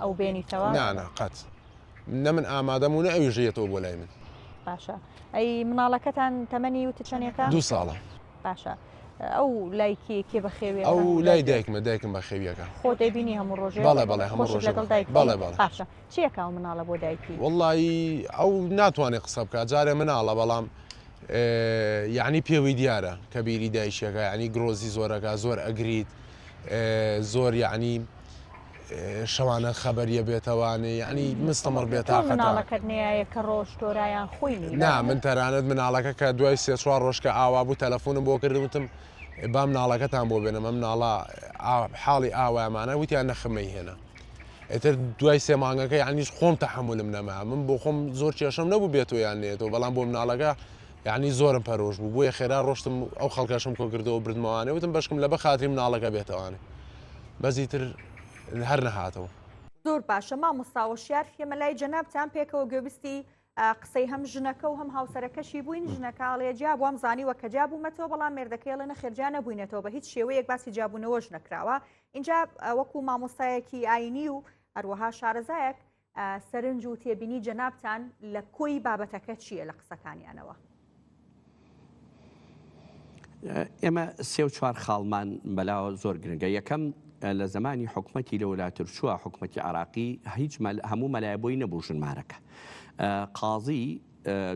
ئەو بێنیتەوە؟ نا نا قەت نە من ئامادەم و نە ئەویش یەتەوە بۆ لای من. باشە ئەی مناڵەکەتان تەمەنی وتت چەندێکە؟ دوو ساڵە. باشە ئەو لای کێ کێ بەخێویەکە؟ ئەو لای دایکمە دایکم بەخێویەکە. خۆ دەیبینی هەموو ڕۆژێ؟ بەڵێ بەڵێ هەموو خۆشت ڕۆژێ لەگەڵ دایکتی؟ بەڵێ بەڵێ. باشە چی ئەکا ئەو مناڵە بۆ دایکی؟ وەڵایی ئەو ناتوانێ قسە بکا جارێ مناڵە بەڵام یەعنی پێوەی دیارە کە بیری دایکیەکە یەعنی گرۆزی زۆرەکە زۆر ئەگریت زۆر یەعنی شەوانە خەبەریە بێتەوانێ یەعنی مستەمڕ بێتاقەتە. مناڵەکەت نەیایە کە ڕۆژ تۆرایان خۆی نیە. نا من تەرانەت مناڵەکە کە دوای سێ چوار ڕۆژ کە ئاوا بوو تەلەفۆنم بۆ کردم وتم با مناڵەکەتان بۆ بێنم ئەم مناڵە حاڵی ئاوایەمانە وتیان نەخم مەیهێنە. ئیتر دوای سێ مانگەکە یعنی خۆم تەحەمولم نەما من بۆ خۆم زۆر کێشەم نەبوو بێتەوە یان نێتەوە بەڵام بۆ مناڵەکە یعنی زۆرم پەرۆش بوو بۆیە خێرا ڕۆشتم ئەو خەڵکەشم کۆ کردەوە بردمەوانێ وتم بەشکم لە بەخاتری مناڵەکە بێتەوانێ بەس ئیتر هەر نەهاتەوە. زۆر باشە مامۆستا وەشیار ئێمە لای جەنابتان پێکەوە گوێبیستی قسەی هەم ژنەکە و هەم هاوسەرەکەشی بووین ژنەکە ئەڵێ جیا بووم زانیوە کە جیا بوومەتەوە بەڵام مێردەکەی ئەڵێ نەخێر جیا نەبووینەتەوە بە هیچ شێوەیەک باسی جیابوونەوەش نەکراوە اینجا وەکو مامۆستایەکی ئاینی و هەروەها شارەزایەک سەرنج و تێبینی جەنابتان لە کۆی بابەتەکە چییە لە قسەکانیانەوە؟ ئێمە سێ و چوار خاڵمان بەلاوە زۆر گرنگە یەکەم لە زمانی حکومەتی لەولا ترچووە حکومەتی عراقی هیچ هەموو مەلای بۆی نەبوو ژنمارەکە قازی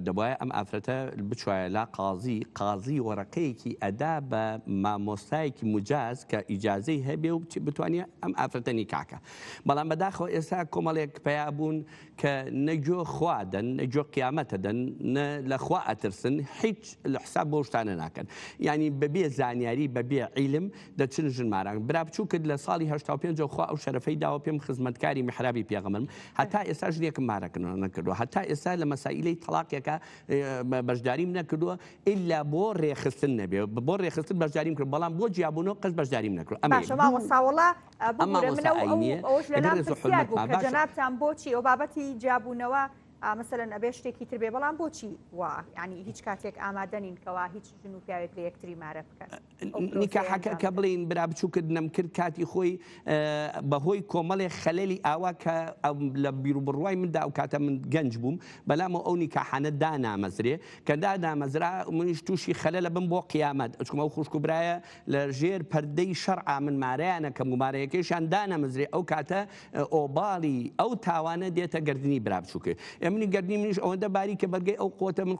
دەبایە ئەم ئافرەتە بچوایە لا قازی قازی وەرەقەیەکی ئەدا بە مامۆستایەکی مجاز کە ئیجازەی هەبێ و بتوانێت ئەم ئافرەتە نیکاکە بەڵام بەداخەوە ئێستا کۆمەڵێک پەیا بوون کە نە گوێ خوا دەن نە گوێ قیامەتە دەن نە لە خوا ئەترسن هیچ لە حساب بۆ شتانە ناکەن یعنی بەبێ زانیاری بەبێ عیلم دەچن ژنماران برا بچووکت لە ساڵی 85 خوا ئەو شەرەفەی داوە پێم خزمەتکاری میحرابی پێغەمبەرم هەتا ئێستا ژنێکم مارەکە نەکردووە هەتا ئێستا لە مەسائیلەی تەڵاقێکە بەشداریم نەکردووە ئیلا بۆ ڕێخستن نەبێ بۆ ڕێخستن بەشداریم کرد بەڵام بۆ جیابوونەوە قەت بەشداریم نەکرد ئەمە باشە مامۆستا وەڵا ببورە من ئەوەش لەلام پرسیار بوو کە جەنابتان بۆچی ئەو بابەتی جیابوونەوە مەسەلەن ئەبێ شتێکی تر بێ بەڵام بۆچی وا یعنی هیچ کاتێک ئامادە نین کەوا هیچ ژن و پیاوێک لە یەکتری مارە بکەن نیکاحەکە کە بڵێین برا بچووکت نەمکرد کاتی خۆی بەهۆی کۆمەڵێ خەلەلی ئاوا کە لە بیروبڕوای مندا ئەو کاتە من گەنج بووم بەلامەوە ئەو نیکاحانە دانامەزرێ کە دانامەزرا منیش تووشی خەلەلە بم بۆ قیامەت ئەچکم ئەو خوشک و برایە لە ژێر پەردەی شەرعا من مارەیان ئەکەم و مارەیەکەیشیان دانەمەزرێ ئەو کاتە ئۆباڵی ئەو تاوانە دێتە گەردنی برا بچووکێ ئێ منی گەردنی منیش ئەوەندە باریکە بەرگەی ئەو قوتە من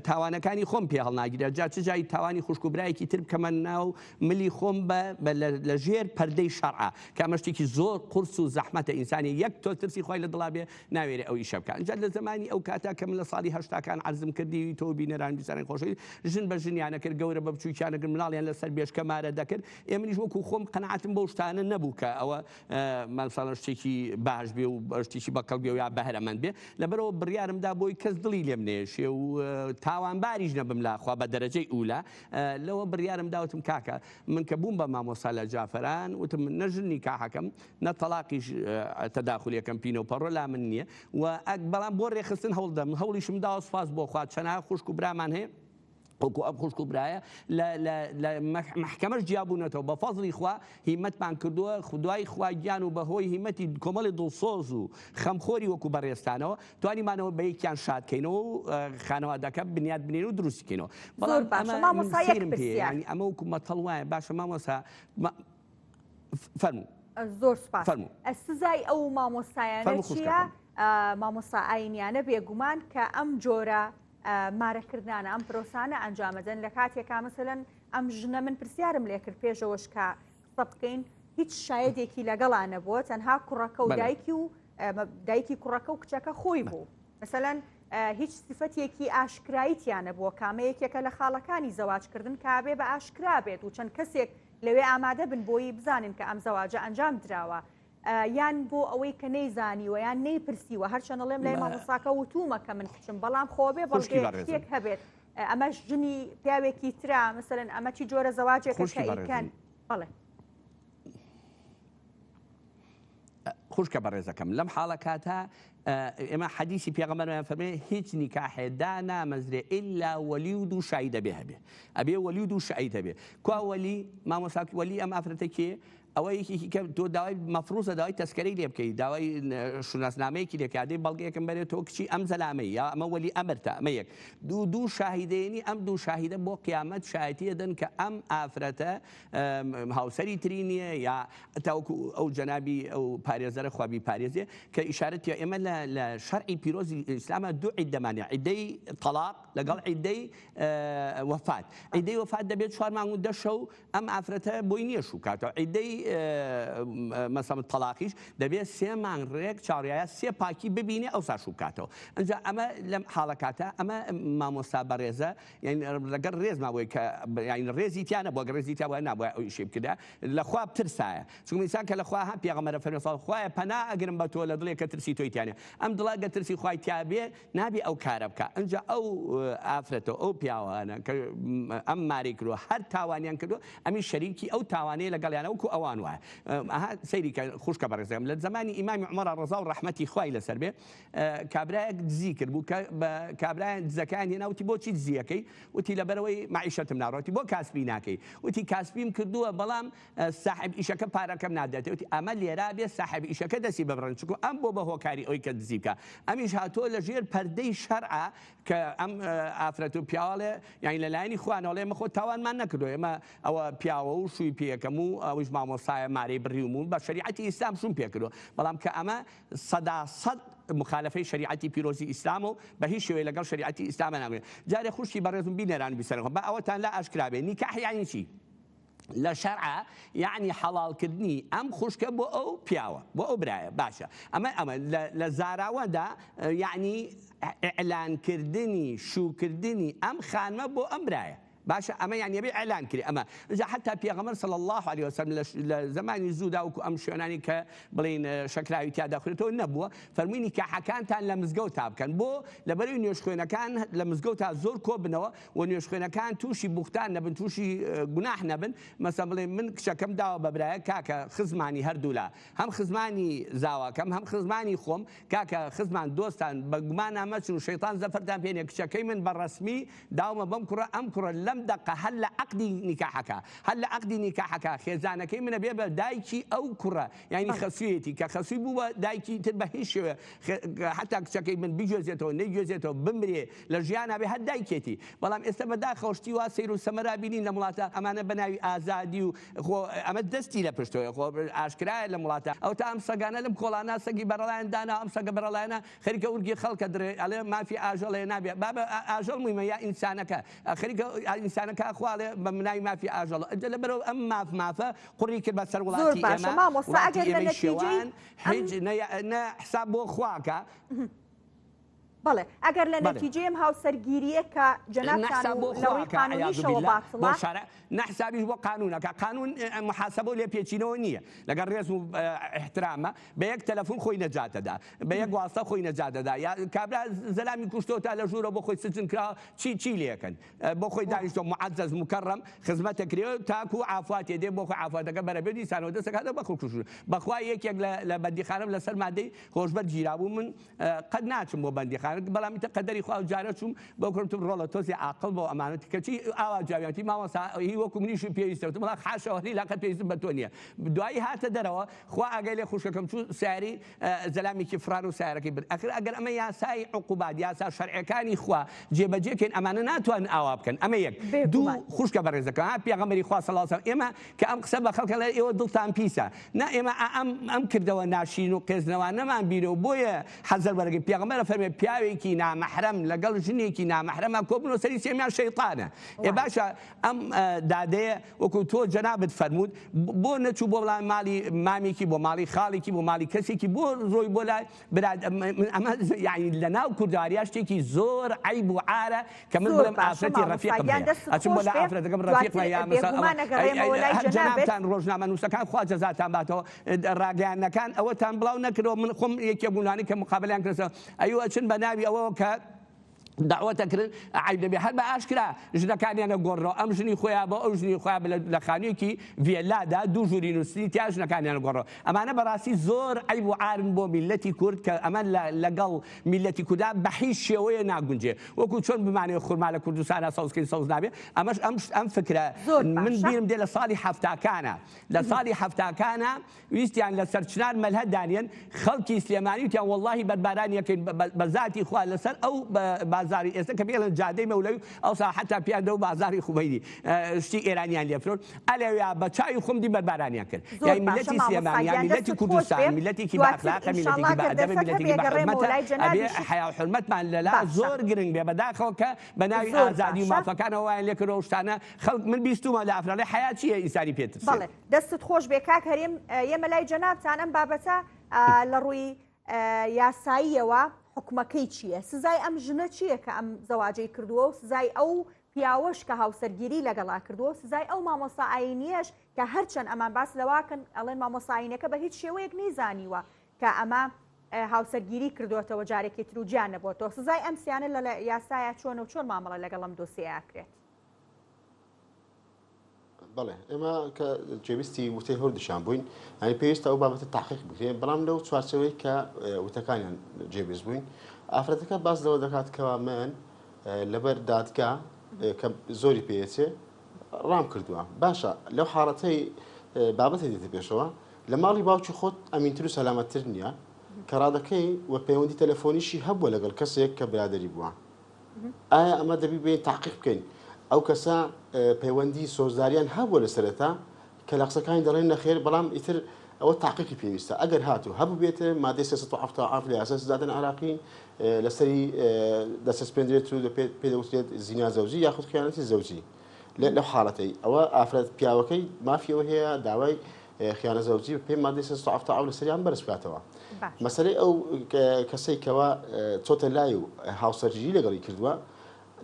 تاوانەکانی خۆم پێ هەڵناگیرا جا چ جای تاوانی خوشک و برایەکی تر بکەمە ناو ملی خۆم بە لە ژێر پەردەی شەرعا کە ئەمە شتێکی زۆر قورس و زەحمەتە ئینسانی یەک تۆ ترسی خوای لە دڵا بێ ناوێرێ ئەو ئیشە بکا ئینجا لە زەمانی ئەو کاتە کە من لە ساڵی هەشتاکان عەرزم کردی تۆ بینەران بیسەران خۆشەویست ژن بە ژنیانە کرد گەورە بە بچووکیانە کرد مناڵیان لەسەر بێشکە مارە دەکرد ئێ منیش وەکو خۆم قەناعەتم بەو شتانە نەبوو کە ئەوە مەسەڵەن شتێکی باش بێ و شتێکی بەکەڵک بێ و یا بەهرەمەند بێ لەبەرەوە بڕیارم دا بۆی کەس دڵی لێم نەیەشێ و تاوانباریش نەبم لا خوا بە دەرەجەی ئولا لەوە بڕیارم دا وتم کاکە من کە بووم بە مامۆستا لە جافەران وتم نە ژن نیکاحەکەم نە تەڵاقیش تەداخولەکەم پینە و پەڕۆ لا من نییە و بەڵام بۆ ڕێکخستن هەوڵ دەم هەوڵیشم داوە سوپاس بۆ خوا چەنەها خوشک و برامان هەیە وەکو ئەم خوشک و برایە لە مەحکەمەش جیابوونەتەوە بە فەزڵی خوا هیمەتمان کردووە خودای خوا گیان و بەهۆی هیمەتی کۆمەڵی دڵسۆز و خەمخۆری وەکو بەڕێزتانەوە توانیمانەوە بە یەکیان شاد کەینەوە و خانەوادەکە بنیات بنێین و دروستی کەینەوە زۆر بەڵام باشە ئەمە من مامۆستا یەک سەیرم پێیە پرسیار یانی ئەمە وەکو مەتەڵ وایە باشە مامۆستا فەرموو زۆر سوپاس فەرموو سزای ئەو مامۆستایانە فەرموو چییە خوشکەکەم مامۆستا ئاینیانە بێگومان کە ئەم جۆرە مارەکردنانە ئەم پرۆسانە ئەنجامەدەن لە کاتێکا مەسەلەن ئەم ژنە من پرسیارم لێکرد پێشەوەش کە قسە بکەین هیچ شایدێکی لەگەڵا نەبووە تەنها کوڕەکە و دایکی و دایکی کوڕەکە و کچەکە خۆی بوو مەسەلەن هیچ سفەتێکی ئاشکرایی تیا نەبووە کامە یەکێکە لە خاڵەکانی زەواجکردن کابێ بە ئاشکرا بێت و چەند کەسێک لەوێ ئامادە بن بۆی بزانن کە ئەم زەواجە ئەنجام دراوە یان بۆ ئەوەی کە نەیزانیوە یان نەیپرسیوە هەرچەند ئەڵێم لای مامۆستاکە وتومە کە من کچم بەڵام خۆ بێ بەڵگەیەک شتێک هەبێت ئەمەش ژنی پیاوێکی ترە مەسەلەن ئەمە چی جۆرە زەواجێکە کە ئەیکەن بەڵێ. خوشکە بەڕێزەکەم لەم حاڵە کاتە. ئێمە حەدیسی پێغەمبەرمان فەرمێ هیچ نیکاحێ دانامەزرێ ئیلا وەلی و دوو شاهید ئەبێ هەبێ ئەبێ وەلی و دوو شاهید هەبێ کوا وەلی مامۆستا وەلی ئەم ئافرەتە کێ ئەوە یەکێکی کە تۆ داوای مەفروزە داوای تەسکەرەی لێ بکەی داوای شوناسنامەیەکی لێ کادەی بەڵگەیەکم بەرێ تۆ کچی ئەم زەلامەی یا ئەمە وەلی ئەمرتە ئەمە یەک دوو دوو شاهیدێنی ئەم دوو شاهیدە بۆ قیامەت شایەتی ئەدەن کە ئەم ئافرەتە هاوسەری تری نییە یا تاوەکو ئەو جەنابی ئەو پارێزەرە خوا بیپارێزێ کە ئیشارەت تیا ئێمە لە شەرعی پیرۆزی ئیسلامە دوو عیدەمانە عیدەی تەلاق لەگەڵ عیدەی وەفات عیدەی وەفات دەبێت چوار مانگ و دە شەو ئەم ئافرەتە بۆی نییە شوو کاتەوە عیدەی مەسەم تەلاقیش دەبێت سێ مانگ ڕێک چاڕایە سێ پاکی ببینێ ئەوسا شوو بکاتەوە ئەجا ئەمە لەم حاڵەکاتە ئەمە مامۆستا بەڕێزە یانی لەگەڵ ڕێزما بۆی کە یانی ڕێزی تیا نەبووە گەر ڕێزی تیا بوایە نابوایە ئەو ئیشەی بکردایە لە خوا بترسایە چونکە ئینسان کە لە خوا ها پێغەمبەرە فەرمی سەڵ خوایە پەنا ئەگرم بە تۆ لە دڵێک کە ترسی تۆی تیا نیە ئەم دڵە گەر ترسی خوای تیا بێ نابێ ئەو کارە بکا ئینجا ئەو ئافرەتە ئەو پیاوانە کە ئەم مارەی کردووە هەر تاوانیان کردووە ئەمی شەریکی ئەو تاوانەیە لەگەڵیانە وەکو ئەوان وایە ئەها سەیری کە خوشکە بەڕێزەکەم لە زەمانی ئیمامی عومەر ڕەزا و ڕەحمەتی خوای لەسەر بێ کابرایەک دزی کرد بوو کە بە کابرایان دزەکان هێنا وتی بۆچی دزیەکەی وتی لەبەرەوەی مەعیشەتم ناڕۆتی بۆ کاسبی ناکەی وتی کاسبیم کردووە بەڵام ساحب ئیشەکە پارەکەم ناداتێ وتی ئەمە لێرا بێ ساحب ئیشەکە دەستی ببڕن چونکو ئەم بۆ بە هۆکاری ئەوی کە دزی بکە ئەمیش هاتووە لە ژێر پەردەی شەرعە کە ئەم ئافرەت و پیاوەڵێ یانی لە لایەنی خوانەوەڵێ ئێمە خۆ تاوانمان نەکردووە ئێمە ئەوە پیاوە و شووی پێیەکەم و ئەویش مامۆستایە مارەی بڕیوم و بە شەریعەتی ئیسلام شووم پێکردووە بەڵام کە ئەمە 100% مخالفەی شەریعەتی پیرۆزی ئیسلامە و بە هیچ شێوەیەک لەگەڵ شەریعەتی ئیسلامە ناگونجێ. جارێ خوشکی بەڕێزم بینەران و بیسەران خۆم با ئەوەتان لا ئاشکرا بێ نیکاح یانی چی؟ لە شەرعا یانی حەڵاڵ کردنی ئەم خوشکە بۆ ئەو پیاوە بۆ ئەو برایە باشە ئەمە ئەمە لە زاراوەدا یانی ئیعلان کردنی شووکردنی ئەم خانمە بۆ ئەم برایە باشە ئەمە یانی ئەبێ ئیعلان کرێ ئەمە ئینجا حەتا پێغەمبەر صلی اللە علیە وسلم لە زەمانی زوودا وەکو ئەم شوێنانی کە بڵێین شەکراوی تیا دەخورێتەوە نەبووە فەرمووی نیکاحەکانتان لە مزگەوتا بکەن بۆ لەبەرەوەی نوێژخوێنەکان لە مزگەوتا زۆر کۆبنەوە و نوێژخوێنەکان تووشی بوختان نەبن تووشی گوناح نەبن مەسەن بڵێ من کچەکەم داوە بە برایە کاکە خزمانی هەردوولا هەم خزمانی زاواکەم هەم خزمانی خۆم کاکە خزمان دۆستان بە گومانا مەچن و شەیتان زەفەرتان پێ نیە کچەکەی من بە ڕەسمی داومە بەم کوڕە ئەم کوڕە لەم دەقە هەر لە عەقدی نیکاحەکە هەر لە عەقدی نیکاحەکە خێزانەکەی منە بێ بە دایکی ئەو کوڕە یانی خەسوویەتی کە خەسووی بوو بە دایکی تر بە هیچ شێوەیە حەتا کچەکەی من بگوێزێتەوە نەیگوێزێتەوە بمرێ لە ژیانا بێ هەر دایکێتی بەڵام ئێستا بەداخەوە شتی وا سەیر و سەمەرە بینین لەم وڵاتە ئەمانە بە ناوی ئازادی و خۆ ئەمە دەستی لە پشتەوەیە خۆ ئاشکرایە لەم وڵاتە ئەوتا ئەم سەگانە لەم کۆڵانە سەگی بەرەڵایان دانا ئەم سەگە بەرەڵایانە خەریکە ورگی خەڵکە درێ ئەڵێ مافی ئاژەڵ هەیە نابێ بابە ئاژەڵ مویمە یا ئینسانەکە خەریکە ئینسانەکە خوا ئەڵێ بە مناوی مافی ئاژەڵ ئەجە لەبەرەوە ئەم ماف مافە قوڕی کرد بە سەر زۆر وڵاتی باشە ئێمە مامۆستا وڵاتی ئەگەر لە ئێمەی نەتیجەی شێوان ئەم هیچ نە نە حساب بۆ خواکە بەڵێ ئەگەر لە بەڵێ. نەتیجەی ئەم هاوسەرگیرییە کە نە جەنابتان حساب و بۆ لە ڕووی خواکە عیاذ قانونیشەوە باللە بۆ باتڵە شەرع نە حسابیش بۆ قانونەکە قانون محاسبە و لێپێچینەوە نییە لەگەڵ ڕێز و ئیحترامە بە یەک تەلەفون خۆی نەجات دەدا بە یەک واستە خۆی نەجات دەدا یا کابرا زەلامی کوشتۆ تا لە ژوورە بۆ خۆی سجن کرا چی چی لێکەن بۆ خۆی دانیشتۆ معزز مکرم خزمەتە کرێ تاکو عافاتێ دێ بۆ خۆی عافاتەکە بەرە بێ دیسانەوە دەسەکاتەوە بە خۆکوژ بەخوا یەکێک لە بەندیخانەم لەسەر مادەی هۆشبەر گیرابوو من قەت ناچم بۆ بەندیخانە بەڵام ئیتر قەدەری خوا جارە چووم بۆ کوڕم تم ڕۆڵە تۆزێ عاقڵ بۆ ئەمانەت کەچی ئاوا جوابیان وتی مامۆستا هی وەکو منیش پێویستە وتم وەڵا حاشا وەلی قەت پێویستم بە تۆ نییە دوایی هاتە دەرەوە خوا ئاگای لێ خوشکەکەم چوو سیارەی زەلامێکی فڕان و سیارەکەی برد ئەخر ئەگەر ئەمە یاسای عقوبات یاسا شەرعەکانی خوا جێبەجێ کەین ئەمانە ناتوانن ئاوا بکەن ئەمە یەک دوو خوشکە بەڕێزەکە ها پێغەمبەری خوا صلی الله علیه و سلم ئێمە کە ئەم قسە بە خەڵک ئەڵێ ئێوە دڵتان پیسە نا ئێمە ئەم ئەم کردەوە ناشرین و قێزنەوانەمان بینەوە بۆیە حەزەر وەرەگرین پێغەمبەر فەرمێ پیاوێکی نامەحرەم لەگەڵ ژنێکی نامەحرەما کۆبنەوە سەری سێمیان شەیتانە ئێ باشە ئەم دادەیە وەکو تۆ جەنابت فەرمووت بۆ نەچوو بۆ ماڵی مامێکی بۆ ماڵی خاڵێکی بۆ ماڵی کەسێکی بۆ ڕۆی بۆ لای برا ئەمە یعنی لە ناو کوردەواریا شتێکی زۆر عەیب و عارە کە من زۆر بڵێم باشە ئافرەتی مامۆستا ڕەفیقم گیان هەیە دەستت ئەچم بۆ خۆش لا بێ ئافرەتەکەم ڕەفیقمە دواتر یا مەسەلەن بێگومان ئەوە ئەگەڕێمەوە لای هەر جەنابت جەنابتان ڕۆژنامەنووسەکان خوا جەزاتان باتەوە ڕاگەیاندنەکان ئەوەتان بڵاو نەکردەوە من خۆم یەکێک بووم لەوانەی کە مقابەلەیان کردەوە ئەیوە ئەچن بە ناوی ئەوەوە کە دەعوەت ئەکرن عەیب نەبێ هەر بە ئاشکرا ژنەکانیان ئەگۆڕنەوە ئەم ژنی خۆیان بۆ ئەو ژنی خۆیان لە خانوویەکی ڤێلادا دوو ژووری نووستنی تیا ژنەکانیان ئەگۆڕنەوە ئەمانە بەڕاستی زۆر عەیب و عارن بۆ میللەتی کورد کە ئەمە لەگەڵ میللەتی کوردا بە هیچ شێوەیە ناگونجێ وەکو چۆن بمانەوێ خورما لە کوردستانا سەوز کەین سەوز نابێ ئەمەش ئەم ئەم فکرە زۆر من باشە. بیرم دێ لە ساڵی حەفتاکانە لە ساڵی حەفتاکانە ویستیان لە سەرچنار مەلهە دانێن، خەڵکی سلێمانی وتیان وەڵاهی بەربارانی ئەکەین بە زاتی خوا لەسەر ئەو بازاری ئێستا کە پێڵێن جادەی مەولەوی ئەوسا حەتا پێیان دەو بازاری خومەینی شتی ئێرانیان لێ فرۆشت ئەلەویا بە چاوی خۆم دی بەربارانیان کرد زۆر یانی باشە میللەتی مامۆستا سلێمانی یان گیان میللەتی دەستت خۆش کوردستان بێ میللەتێکی بە دواتر ئەخلاقە ئینشاڵڵا میللەتێکی بە گەر ئەدەبە دەرفەت میللەتێکی هەبێ بە ئەگەڕێمەوە حورمەتە لای ئەبێ جەنابیشت حەیا و حورمەتمان لەلا باشە زۆر گرنگ بێ بەداخەوە کە بە ناوی زۆر ئازادی و باشە مافەکانەوە وایان لێ کردووە ئەو شتانە خەڵک من بیستوومە لە ئافرەت ئەڵێ حەیا چییە ئینسانی پێ ترسێت. بەڵێ دەستت خۆش بێ کاک هەرێم یەمە لای جەنابتان ئەم بابەتە لە ڕووی یاساییەوە حکومەکەی چییە؟ سزای ئەم ژنە چییە کە ئەم زەواجەی کردووە و سزای ئەو پیاوەش کە هاوسەرگیری لەگەڵا کردووە و سزای ئەو مامۆستا ئاینیەش کە هەرچەند ئەمان باس لەواکەن ئەڵێن مامۆستا ئاینەکە بە هیچ شێوەیەک نەیزانیوە کە ئەمە هاوسەرگیری کردوێتەوە جارێکی تر و جیان نەبووەوە سزای ئەم سیانە لە یاسایە چۆن و چۆن مامەڵە لەگەڵ ئەم دۆسیەیە ئەکرێت؟ بەڵێ ئێمە کە جێویستی وتەی هەردووکیان بووین یانی پێویستە ئەو بابەتە تاقیق بکرێت بەڵام لەو چوارچەوەی کە وتەکانیان جێویست بووین ئافرەتەکە باس لەوە دەکات کەوا من لەبەر دادگا کە زۆری پێچێ ڕام کردووە باشە لەو حاڵەتەی بابەتی دێتە پێشەوە لە ماڵی باوکی خۆت ئەمینتر و سەلامەتتر نییە کە ڕادەکەی و پەیوەندی تەلەفۆنیشی هەبووە لەگەڵ کەسێک کە برادری بووە ئایا ئەمە دەبی بێین تاقیق بکەین ئەو کەسە پەیوەندی سۆزداریان هەبووە لە سەرەتا کە لە قسەکانی دەڵێن نەخێر بەڵام ئیتر ئەوە تاقیقی پێویستە ئەگەر هاتوو هەبوو مادەی 377 لە یاسای سزادان عراقی لەسەری دەچەسپێندرێت و پێ دەوترێت زینا زەوجی یاخود خیانەتی زەوجی لەو حاڵەتەی ئەوە ئافرەت پیاوەکەی مافیەوە هەیە داوای خیانە زەوجی بە پێی مادەی 377 لەسەریان بەرز بکاتەوە. مەسەلەی ئەو کەسەی کەوا چۆتە لای و هاوسەرگیری لەگەڵی کردووە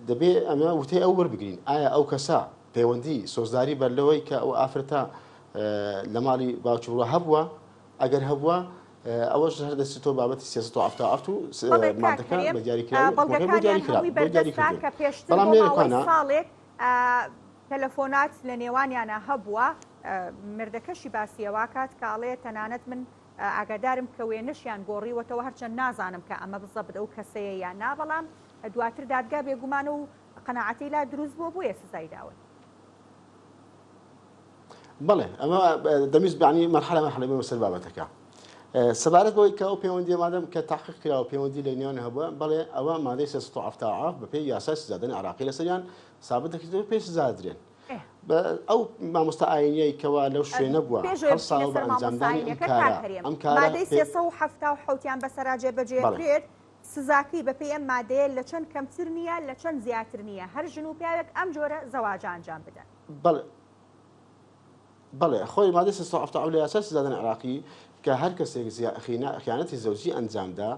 دەبێ ئەمە وتەی ئەو وەربگرین ئایا ئەو کەسە پەیوەندی سۆزداری بەر لەوەی کە ئەو ئافرەتە لە ماڵی باوکی بڕوا هەبووە ئەگەر هەبووە ئەوەش هەر دەچێتەوە بابەتی 377 و مادەکە بە دیاریکراوی بەڵگەکانیان هەمووی بەردەستە کە پێشتر بۆ ماوەی ساڵێک تەلەفۆنات لە نێوانیانا هەبووە، مێردەکەشی باسی ئەوە کات کە ئەڵێ تەنانەت من ئاگادارم کە وێنەشیان گۆڕیوەتەوە هەرچەند نازانم کە ئەمە بزەبت ئەو کەسەیە یان نا، بەڵام دواتر دادگا بێگومان و قەناعەتەی لا دروست بووە بۆیە سزای داون. بەڵێ ئەمە دەمویست بەعنی مەرحەلە مەرحەلە بێمە سەر بابەتەکە. سەبارەت بەوەی کە ئەو پەیوەندییە مادەم کە تەحقیق کراوە پەیوەندی لە نێوان هەبووە، بەڵێ ئەوە مادەی 377 بەپێی یاسای سزادانی عێراقی لەسەریان سابت دەکرێت و پێی سزا دەدرێن. ئەو مامۆستا ئایینیەی کەوا لەو شوێنە بووە پێش ئەوەی هەڵساوە بچینە بە سەر مامۆستا ئەنجامدانی ئەم ئایینیەکە کاک کارە، هەرێم ئەم کارە مادەی پێ 377 یان بەسەرا جێبەجێ بەڵێ. کرد سزاکەی بەپێی ئەم مادەیە لە چەند کەمتر نییە لە چەند زیاتر نییە هەر ژن و پیاوێک ئەم جۆرە زەواجە ئەنجام بدەن. بەڵێ بەڵێ خۆی مادەی 377 لە یاسای سزادانی عێراقی کە هەر کەسێک خیانەتی زەوجی ئەنجامدا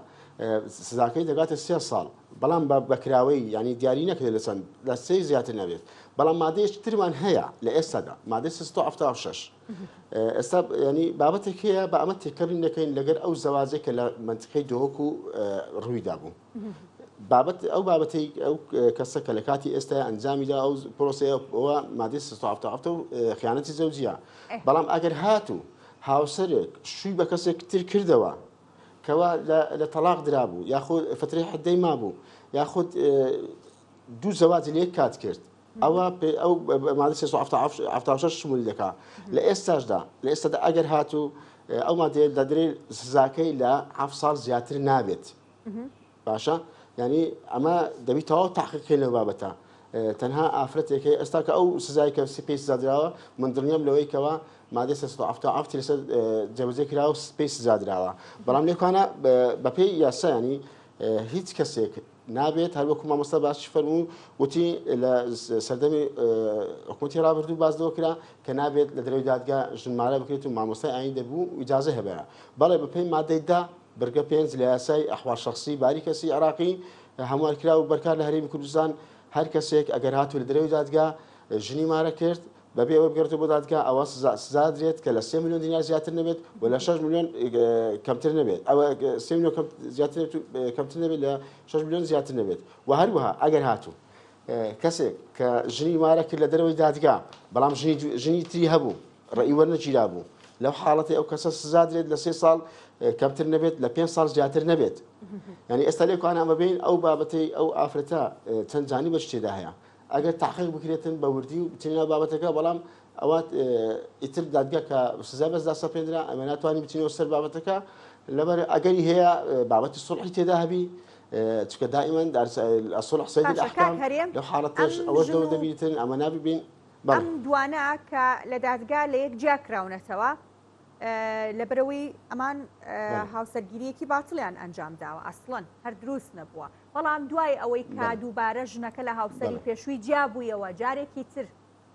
سزاکەی دەگاتە سێ ساڵ بەڵام بە بەکراوەی ینی دیاری نەکرێت لە چەند لە سێ زیاتر نەبێت بەڵام مادەیەکی ترمان هەیە لە ئێستادا مادەی 376 ئێستا ینی بابەتێک هەیە بە ئەمە تێکەڵی نەکەین لەگەر ئەو زەواجێک کە لە منتیقەی دهۆک و ڕوویدا بوو بابەت ئەو بابەتەی ئەو کەسە کە لە کاتی ئێستا ئەنجامیدا ئەو پرۆسەیە ئەوە مادەی 377 و خیانەتی زەوجیە بەڵام ئەگەر هاتوو هاوسەرێک شووی بە کەسێک تر کردەوە کەوا لە تەلاق درابوو یاخود فترەی حدەی مابوو یاخود دوو زەواجی لە یەک کات کرد ئەوە ئەو مادە 376 شمولی دەکا لە ئێستاشدا لە ئێستادا ئەگەر هاتوو ئەو مادەیە دەدرێت سزاکەی لە 7 ساڵ زیاتر نابێت باشە یعنی ئەمە دەبی تەواو تاقیقکەین لەو بابەتە تەنها ئافرەتێک هەیە ئێستا کە ئەو سزای کە پێی سزا دراوە من دڵنیام لەوەی کەوا مادەی 377 لەسەر جێبەجێ کراوە و پێی سزا دراوە بەڵام لێکوانە بەپێی یاسا ینی هیچ کەسێک نابێت هەروەکو مامۆستا باسی فەرموو وتی لە سەردەمی حکوومەتی ڕابردوو باس لەوە کرا کە نابێت لە دەرەوەی دادگا ژنمارە بکرێت و مامۆستای ئاین دەبوو ئیجازە هەبێ بەڵێ بەپێی مادەی دە بڕگە پێنج لە یاسای ئەحوال شەخسی باری کەسی عێراقی هەموارکراو و بەرکار لە هەرێمی کوردستان، هەر کەسێک ئەگەر هاتوو لە دەرەوەی دادگا ژنی مارە کرد، بەبێ ئەوەی بگەڕێتەوە بۆ دادگا ئەوە سزا درێت کە لە سێ ملیۆن دینار زیاتر نەبێت و لە 6 ملیۆن کەمتر نەبێت ئەوە سێ ملیۆن زیاتر کەمتر نەبێت لە 6 ملیۆن زیاتر نەبێت و هەروەها ئەگەر هاتوو کەسێک کە ژنی مارە کرد لە دەرەوەی دادگا بەڵام ژنی ژنی تری هەبوو ڕێی وەرنەگیرا بوو لەو حاڵەتی ئەو کەسە سزا درێت لە سێ ساڵ کەمتر نەبێت لە پێ ساڵ زیاتر نەبێت یعنی ئێستا لێکوانە ئەمە بین ئەو بابەتەی ئەو ئافرەتە چەند جانی بەش تێدا هەیە ئەگەر تاقیق بکرێتن بە وردی و بچینە ناو بابەتەکە بەڵام ئەوە ئیتر دادگا کە سزا بەسدا سەپێنرا ئەمە ناتوانین بچینەوە سەر بابەتەکە لەبەر ئەگەری هەیە بابەتی سڵحی تێدا هەبی چکە دائیمەن سڵح سید الأحکام لەو حاڵەتەش ئەوەش دەور دەبیتن ئەمە ناببین ئەم دوانە کە لە دادگا لە یەک جیا کراونەتەوە لەبەرەوەی ئەمان هاوسەرگیریەکی باتڵیان ئەنجام داوە ئەسڵەن هەر دروست نەبووە بەڵام دوای ئەوەی کە دووبارە ژنەکە لە هاوسەری پێشووی جیا بوویەوە جارێکی تر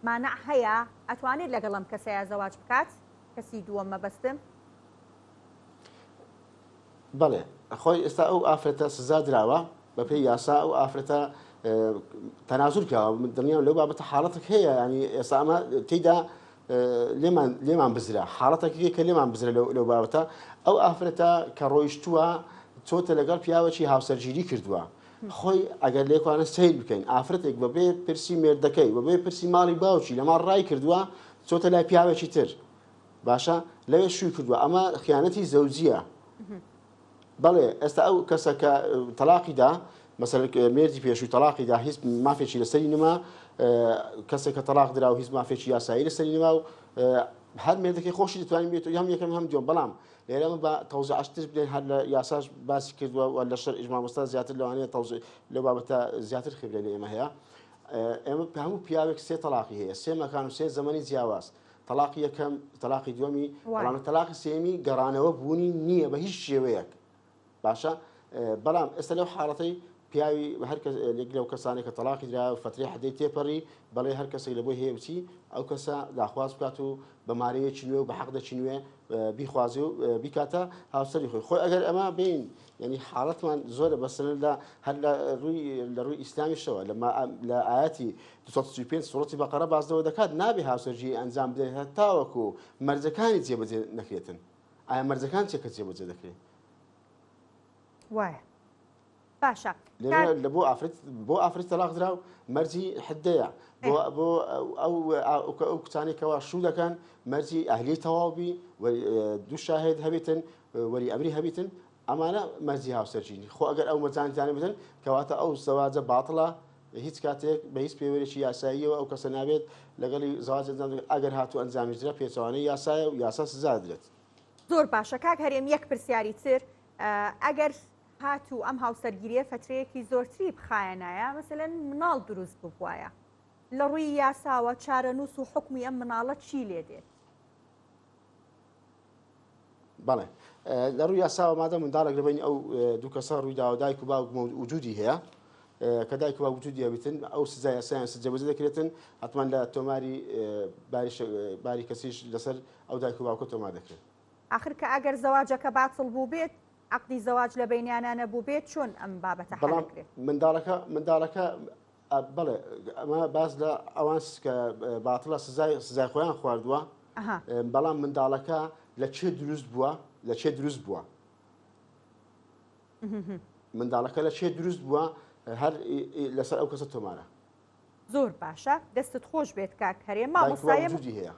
مانع هەیە ئەتوانێت لەگەڵ ئەم کەسەیا زەواج بکات کەسی دووەم مەبەستم؟ بەڵێ خۆی ئێستا ئەو ئافرەتە سزا دراوە بەپێی یاسا ئەو ئافرەتە تەنازول کراوە من دڵنیام لەو بابەتە حاڵەتێک هەیە ینی ئێستا ئەمە تێدا لێمان لێمان بزرە حاڵەتێک هەیە کە لێمان بزرە لەو بابەتە ئەو ئافرەتە کە ڕۆیشتووە چۆتە لەگەڵ پیاوەکی هاوسەرگیری کردووە خۆی ئەگەر لێکوانە سیر بکەین ئافرەتێک بەبێ پرسی مێردەکەی بەبێ پرسی ماڵی باوکی لەماڵ ڕای کردووە چۆتە لای پیاوێکی تر باشە لەوێ شووی کردووە ئەمە خیانەتی زەوجیە بەڵێ ئێستا ئەو کەسە کە تەلاقی دا مەسەلەن مێردی پێشووی تەلاقی دا هیچ مافێکی لەسەری نما کەسێک کە تەلاق درا و هیچ مافێکی یاسایی لەسەری نما و هەر مێردەکەی خۆشی دەتوانین بێت و هەم یەکەم هەم دووەم بەڵام لێرە من بە تەوزیعشتر بڵێن هەر لە یاساش باسی کردووە و لە شەرعیش مامۆستا زیاتر لەوانەیە تەوزیع لەو بابەتە زیاتر خبرە لە ئێمە هەیە ئێمە هەموو پیاوێک سێ تەلاقی هەیە سێ مەکان و سێ زەمەنی جیاواز تەلاقی یەکەم، تەلاقی دووەمی، بەڵام لە تەلاقی سێیەمی گەڕانەوە بوونی نییە بە هیچ شێوەیەک. باشە بەڵام ئێستا لەو حاڵەتەی پیاوی هەر کەس لێک لەو کەسانێک کە تەلاقی درا و فترەی حدەی تێپەڕی بەڵێ هەر کەسێک لە بۆی هەیە بچی ئەو کەسە داخواز بکات و بە مارەیەکی نوێ و بە حەقدەکی نوێ بیخوازی و بیکاتە هاوسەری خۆی خۆی ئەگەر ئەمە بین یعنی حاڵەتمان زۆرە بەسەر لە هەر لە ڕووی لە ڕووی ئیسلامیشەوە لە ئاەتی 235 سوڕەتی بەقەرە باس لەوە دەکات نابێ هاوسەرگیری ئەنجام بدرێت هەتاوەکو مەرجەکانی جێبەجێ نەکرێتن. ئایا مەرجەکان چیە کە جێبەجێ دەکرێت؟ وایە باشە لێرە لە بۆ ئافرەت بۆ ئافرەت تەلاق دراو مەرجی حدەیە بۆ بۆ ئەو ئەو کچانەی کەوا شوو دەکەن مەرجی ئەهلی تەواو بی دوو شاهد هەبێتن وەلی ئەمری هەبیتن ئەمانە مەرجی هاوسەرگیری خۆ ئەگەر ئەو مەرجانەتیانە بدەن کەواتە ئەو زەواجە باتڵە هیچ کاتێک بە هیچ پێوەرێکی یاساییەوە ئەو کەسە نابێت لەگەڵی زەواج ئەنجام بدرێت ئەگەر هاتوو ئەنجامیش درا پێچەوانەی یاسایە و یاسا سزا دەدرێت. زۆر باشە کاک هەرێم یەک پرسیاری تر ئەگەر هاتوو ئەم هاوسەرگیریە فەترەیەکی زۆرتری بخایەنایە مەسەلەن مناڵ دروست ببوایە لە ڕووی یاساوە چارەنووس و حوکمی ئەم مناڵە چی لێ دێت؟ بەڵێ لە ڕووی یاساوە مادەم منداڵێک لە بەینی ئەو دوو کەسە ڕووی داوە دایک و باوک وجودی هەیە کە دایک و باوک وجودی هەبیتن ئەو سزا یاسایان جێبەجێ دەکرێتن حتمما لە تۆماری باری کەسیش لەسەر ئەو دایک و باوکە تۆمار دەکرێت. ئاخر کە ئەگەر زەواجەکە باتڵ بووبێت عەقدی زەواج لە بەینیانا نەبووبێت چۆن ئەم بابەتە حەل بەڵام ئەکرێت؟ منداڵەکە منداڵەکە بەڵێ ئەمە باس لە ئەوان کە باتڵە سزای سزای خۆیان خواردووە بەڵام منداڵەکە لە چێ دروست بووە لە چێ دروست بووە منداڵەکە لە چێ دروست بووە هەر لەسەر ئەو کەسە تۆمارە زۆر باشە دەستت خۆش بێت کاک هەرێ مامۆستای هەیە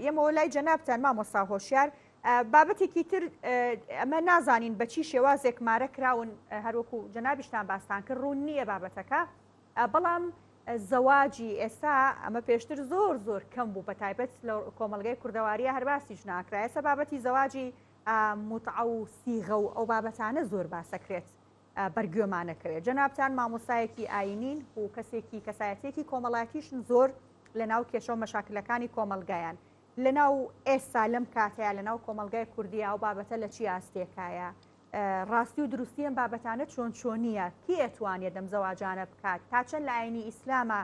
یەمەوە لای جەنابتان مامۆستا هۆشیار بابەتێکی تر ئەمە نازانین بە چی شێوازێک مارە کراون هەروەکو جەنابیشتان باستان کرد ڕوون نییە بابەتەکە بەڵام زەواجی ئێستا ئەمە پێشتر زۆر زۆر کەم بوو بە تایبەت لە کۆمەلگای کوردەواریە هەر باسیش ناکرا ئێستا بابەتی زەواجی موتعە و سیغە و ئەو بابەتانە زۆر باسەکرێت بەرگوێمانەکەوێت جەنابتان مامۆستایەکی ئاینین و کەسێکی کەسایەتێکی کۆمەڵاتیشن زۆر لەناو کێشە و مەشاکلەکانی کۆمەڵگایان لەناو ئێستا لەم کاتەیا لەناو کۆمەڵگای کوردیا ئەو بابەتە لە چی ئاستێکایە؟ ڕاستی و دروستی ئەم بابەتانە چۆن چۆنیە؟ کێ ئەتوانێت ئەم زەواجانە بکات؟ تا چەند لە ئاینی ئیسلامە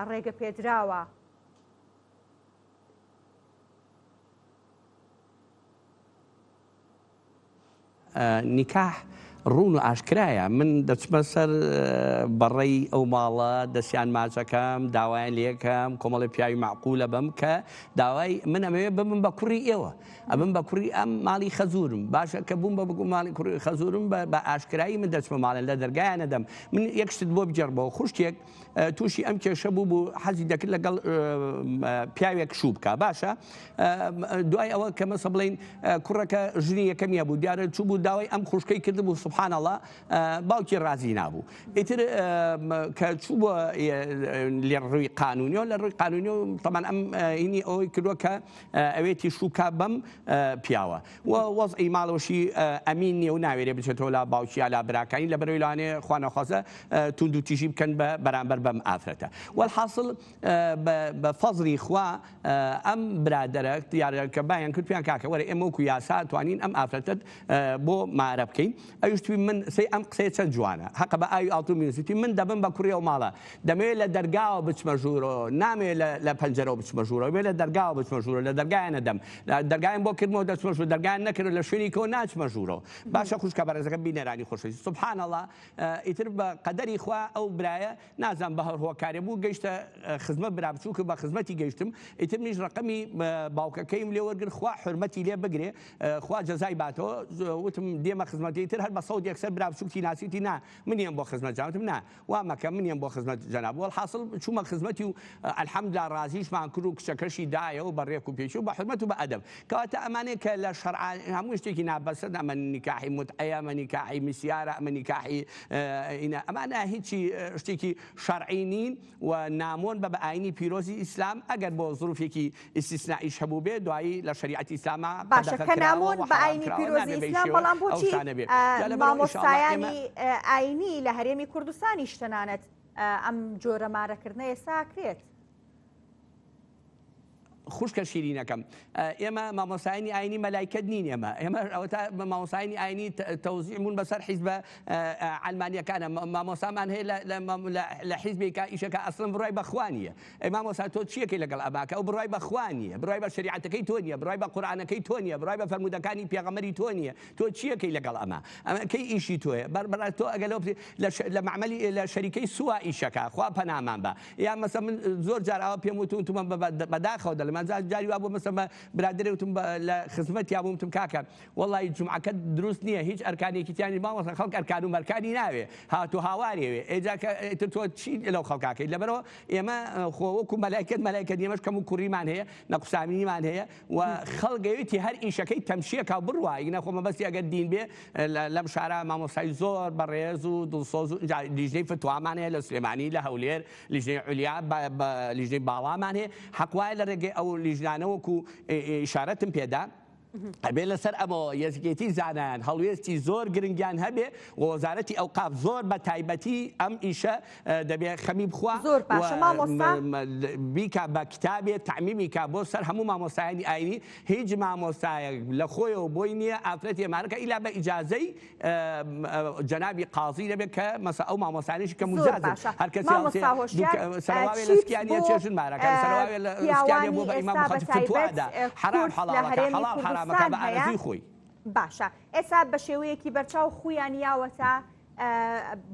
ڕێگە پێدراوە؟ نیکاح. ڕوون و ئاشکرایە من دەچمە سەر بەڕەی ئەو ماڵە دەستیان ماچەکەم داوایان لێکەم کۆمەڵی پیاوی مەعقولە بم کە داوای من ئەمەوێ ببم بە کوڕی ئێوە ئەبم بە کوڕی ئەم ماڵی خەزورم باشە کە بووم بە ماڵی کوڕی خەزورم بە ئاشکرایی من دەچمە ماڵێن لە دەرگایان نەدەم من یەک شتت بۆ بگێڕمەوە خوشکێک تووشی ئەم کێشە بوو بوو حەزی دەکرد لەگەڵ پیاوێک شوو بکە باشە دوای ئەوە کە مەسە بڵین کوڕەکە ژنی یەکەمیە بوو دیارە چوو بوو داوای ئەم خوشکەی کردبوو سبحانەڵە باوکی ڕازی نابوو ئیتر کە چوو بۆ لە ڕووی قانونیەوە لە ڕووی قانونیەوە تەمان ئەم هینی ئەوەی کردووە کە ئەوێتی شوو بکا بەم پیاوە و وەزعی ماڵەوەشی ئەمین نییە و ناوێرێ بچێتەوە لا باوکی یا لا براکانی لە بەرەوەی لەوانەیە خوا نەخوازە توندوتیژی بکەن بە بەرامبەر بەم ئافرەتە وەلحاسڵ بە فەزڵی خوا ئەم برادەرە دیارە کە بایان کرد پێیان کاکە وەرە ئێمە وەکو یاسا توانین ئەم ئافرەتەت بۆ مارە بکەین ئەویش توی من سەی ئەم قسەیە چەند جوانە هەقە بە ئاوی ئاڵتون بینوسی توی من دەبم بە کوڕی ئەو ماڵە دەمەوێت لە دەرگاوە بچمە ژوورەوە نامەوێت لە پەنجەرەوە بچمە ژوورەوە بێ لە دەرگاوە بچمە ژوورەوە لە دەرگایان نەدەم دەرگایان بۆ کردمەوە دەچمە ژوور دەرگایان نەکردەوە لە شوێنی کەوە ناچمە ژوورەوە باشە خوشکە بەڕێزەکە بینەرانی خۆشەویست سبحان الله ئیتر بە قەدەری خوا ئەو برایە نازانم بە هەر هۆکارێ بوو گەیشتە خزمەت برا بچووک بە خزمەتی گەیشتم ئیتر منیش ڕەقەمی باوکەکەیم لێ وەرگرت خوا حورمەتی لێ بگرێ خوا جەزای باتەوە وتم دێمە خزمەتی ئیتر هەر بە سەوت یەکسەر برا بچووکی ناسیوتی نا من یەم بۆ خزمەت جا وتم نا وا مەکە من یەم بۆ خزمەت جەناب وەڵحاسڵ چوومە خزمەتی و الحمدللە ڕازیشمان کرد و کچەکەشی دایەوە بە ڕێک و پێکی و بە حورمەت و بە ئەدەب کەواتە ئەمانەی کە لە شەرعا هەموو شتێکی نابەسن ئەمە نیکاحی موتعەیە ئەمە نیکاحی مسیارە ئەمە نیکاحی ئینە ئەمانە هیچی شتێکی شەرعی نین و نامۆن بە بە ئاینی پیرۆزی ئیسلام ئەگەر بۆ زروفێکی ئیستیسنائیش هەبوو بێ دوایی لە شەریعەتی ئیسلاما باشە قەدەغە کە کراوە نامۆن و بە حەرام ئاینی کراوە پیرۆزی نابێ بە ئیسلام شێوە بەڵام ئەو بۆچی شتانە بێ جا لەبەرئەوە ئینشاءاللە ئێمە مامۆستایانی ئاینی لە هەرێمی کوردستانیش تەنانەت ئەم جۆرە مارەکردنە ئێستا ئەکرێت؟ خوشکە شیرینەکەم ئێمە مامۆستایانی ئاینی مەلایکەت نین ئێمە ئێمە ئەوەتا مامۆستایانی ئاینی تەوزیع بوون بەسەر حیزبە عەلمانیەکانە مامۆستامان هەیە لە حیزبێکا ئیشەکە ئەسڵەن بڕای بەخوا نییە ئەی مامۆستا تۆ چیەکەی لەگەڵ ئەماکە ئەو بڕای بەخوا نییە بڕای بە شەریعەتەکەی تۆ نییە بڕای بە قورئانەکەی تۆ نییە بڕای بە فەرموودەکانی پێغەمبەری تۆ نییە تۆ چیەکەی لەگەڵ ئەمە ئەمە کەی ئیشی تۆیە بەر بەڕای تۆ ئەگەر لەو لە مەعمەلی لە شەریکەی سوا ئیشەکە خوا پەنامان بە یا مەسە من زۆر جار ئاوا پێم وتون تومە بەداخەوە دەڵێم ئەنجا جاری وا بوو مەسە بە برادەرێ وتم لە خزمەت یا بووم وتم کاکە وەڵی جومعەکەت دروست نییە هیچ ئەرکانێکی تیا نییە مامۆستا خەڵک ئەرکان و مەرکانی ناوێ هات و هاوارێوێ ئێجا کە ئیتر تۆ چی لەو خەڵکاکەی لەبەرەوە ئێمە خۆ وەکو مەلایکەت مەلایکەت ئێمەش کەم و کوڕیمان هەیە نەقوسانیمان هەیە و خەڵک ئەوێتی هەر ئیشەکەی تەمشیەکا و بڕوا ئیگنا خۆ مەبەستی ئەگەر دین بێ لەم شارە مامۆستای زۆر بەڕێز و دڵسۆز و ئینجا لیژنەی فتوامان هەیە لە سلێمانی لە هەولێر لیژنەی عولیا لیژنەی باڵامان هەیە حەق وایە لە ڕێگەی ئەو لیژنانە وەکو ئیشارەتم پێدا ئەبێ لەسەر ئەمەوە یەکێتی زانایان هەڵوێستی زۆر گرنگیان هەبێ و وەزارەتی ئەوقاف زۆر بە تایبەتی ئەم ئیشە دەبێ خەمی بخوا زۆر باشە مامۆستا. بیکا بە کتابێ تەعمیمی کا بۆ سەر هەموو مامۆستایانی ئاینی هیچ مامۆستایەک لە خۆیەوە بۆی نییە ئافرەتی ئەمارەکە ئیلا بە ئیجازەی جەنابی قازی نەبێت کە مەسە ئەو مامۆستانیش کە زۆر مجازن باشە هەر کەسی مامۆستا هۆشیار سەرواوێ لە چیت سکیانە بۆ چێژن مارەکە سەرواوێ لە سکیانە پیاوانی بۆ بە ئیمام ئێستا بە مخەتی فتوا تایبەت دا حەرام کورد لە حەڵاڵەکە هەرێمی حەڵاڵ حەرامەکە کوردستان بە هەیە ئارەزووی خۆی. باشە ئێستا بە شێوەیەکی بەرچاو خویان یاوەتە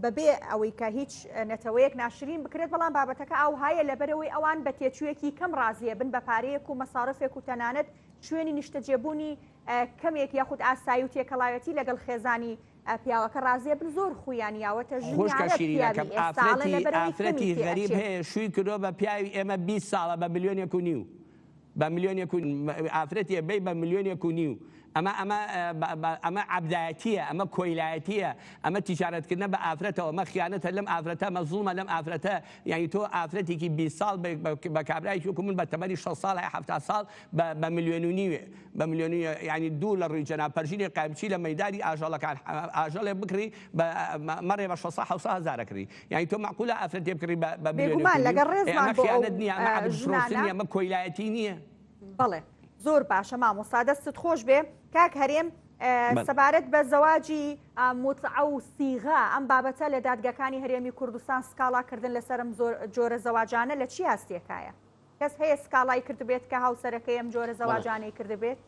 بەبێ ئەوەی کە هیچ نەتەوەیەک ناشرین بکرێت، بەڵام بابەتەکە ئاوهایە لەبەرئەوەی ئەوان بە تێچوویەکی کەم ڕازیەبن بە پارەیەک و مەسارفێک و تەنانەت شوێنی نیشتەجێبوونی کەمێک یاخود ئاسایی و تێکەڵاوێتی لەگەڵ خێزانی پیاوەکە ڕازیەبن زۆر خویان یاوەتە ژنی خوشکە عەرەب شیرینەکەم پیاوی ئێستا ئەڵێن ئافرەتی لەبەرئەوەی کەمی ئافرەتی تێ غەریب ئەچێت. هەیە شووی کردووە بە پیاوی ئێمە 20 ساڵە بە ملیۆنێک و نیو بە ملیۆنێک و ئافرەتێ بەی بە ملیۆنێک و نیو ئەمە ئەمە ئەمە عەبدایەتیە ئەمە کۆیلایەتیە ئەمە تیجارەتکردنە بە ئافرەتەوە ئەمە خیانەتە لەم ئافرەتە ئەمە زوڵمە لەم ئافرەتە یعنی تۆ ئافرەتێکی 20 ساڵ بە کابرایەکی وەکو من بە تەمەنی 60 ساڵ هەیە 70 ساڵ بە ملیۆن و نیوێ بە ملیۆن و یعنی دوو لە ڕووی جەناب پەرژینی قایمچی لە مەیدانی ئاژەڵەکان ئاژەڵێ بکڕی بە مەڕێ بە 600 700 هەزارە کڕی یانی تۆ مەعقولە ئافرەتێ بکڕی بە بە ملیۆنێک بێگومان و نیو؟ لەگەڵ ئێ ڕێزمان ئەمە بۆ ئەو خیانەت نییە ئەمە عەبد فرۆشتن ژنانە. نییە ئەمە کۆیلایەتی نییە؟ بەڵێ زۆر باشە مامۆستا دەستت خۆش بێ کاک هەرێم بەڵێ. سەبارەت بە زەواجی موتعە و سیغە ئەم بابەتە لە دادگاکانی هەرێمی کوردستان سکاڵا کردن لەسەر ئەم جۆرە زەواجانە لە چی ئاستێکایە؟ کەس هەیە سکاڵای کردبێت کە هاوسەرەکەی ئەم جۆرە بەڵێ. زەواجانەی کردبێت؟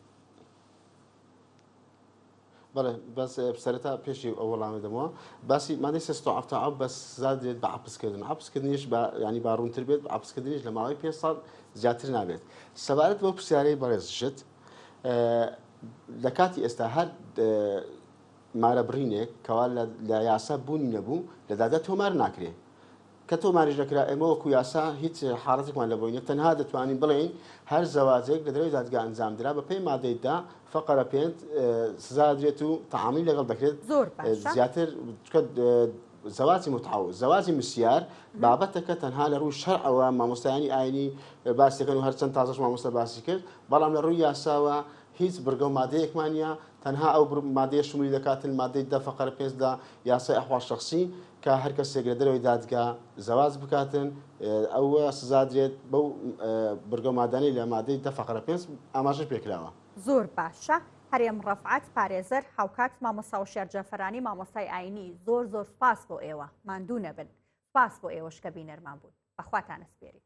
بەڵێ بەس سەرەتا پێشی ئەو وەڵامە دەمەوە باسی مادەی 377 بە سزا درێت بە عەپسکردن عەپسکردنیش بە ینی با ڕوونتر بێت عەپسکردنیش لە ماوەی پێ ساڵ زیاتر نابێت سەبارەت بەو پرسیارەی بەڕێزشت لە کاتی ئێستا هەر مارە بڕینێک کەوا لە یاسا بوونی نەبوو لە دادگا تۆمار ناکرێ کە تۆماریش نەکرا ئێمە وەکو یاسا هیچ حاڵەتێکمان لە بۆی نیە تەنها دەتوانین بڵێین هەر زەواجێک لە دەرەوەی دادگا ئەنجام درا بە پێی مادەی دە فەقەرە پێنج سزا دەدرێت و تەعامولی لەگەڵ دەکرێت زۆر باشە. زیاتر چونکە زەواجی متعە و زەواجی مسیار بابەتەکە تەنها لە ڕووی شەرعەوە مامۆستایانی ئاینی باسی دەکەن و هەرچەند تازەش مامۆستا باسی کرد بەڵام لە ڕووی یاساوە هیچ بڕگە و مادەیەکمان نیە تەنها ئەو مادەیە شمولی دەکاتن مادەی دە فەقەرە پێنج لە یاسای ئەحوال شەخسی کە هەر کەسێک لە دەرەوەی دادگا زەواج بکاتن ئەوە سزادرێت بەو بڕگە و مادانەی لە مادەی دە فەقەرە پێنج ئاماژەی پێکراوە. زۆر باشە هەرێم ڕەفعەت پارێزەر هاوکات مامۆستا وشیار جەفەرانی مامۆستای ئاینی زۆر زۆر سوپاس بۆ ئێوە ماندوو نەبن سوپاس بۆ ئێوەش کە بینەرمان بوون بەخواتان ئەسپێرین.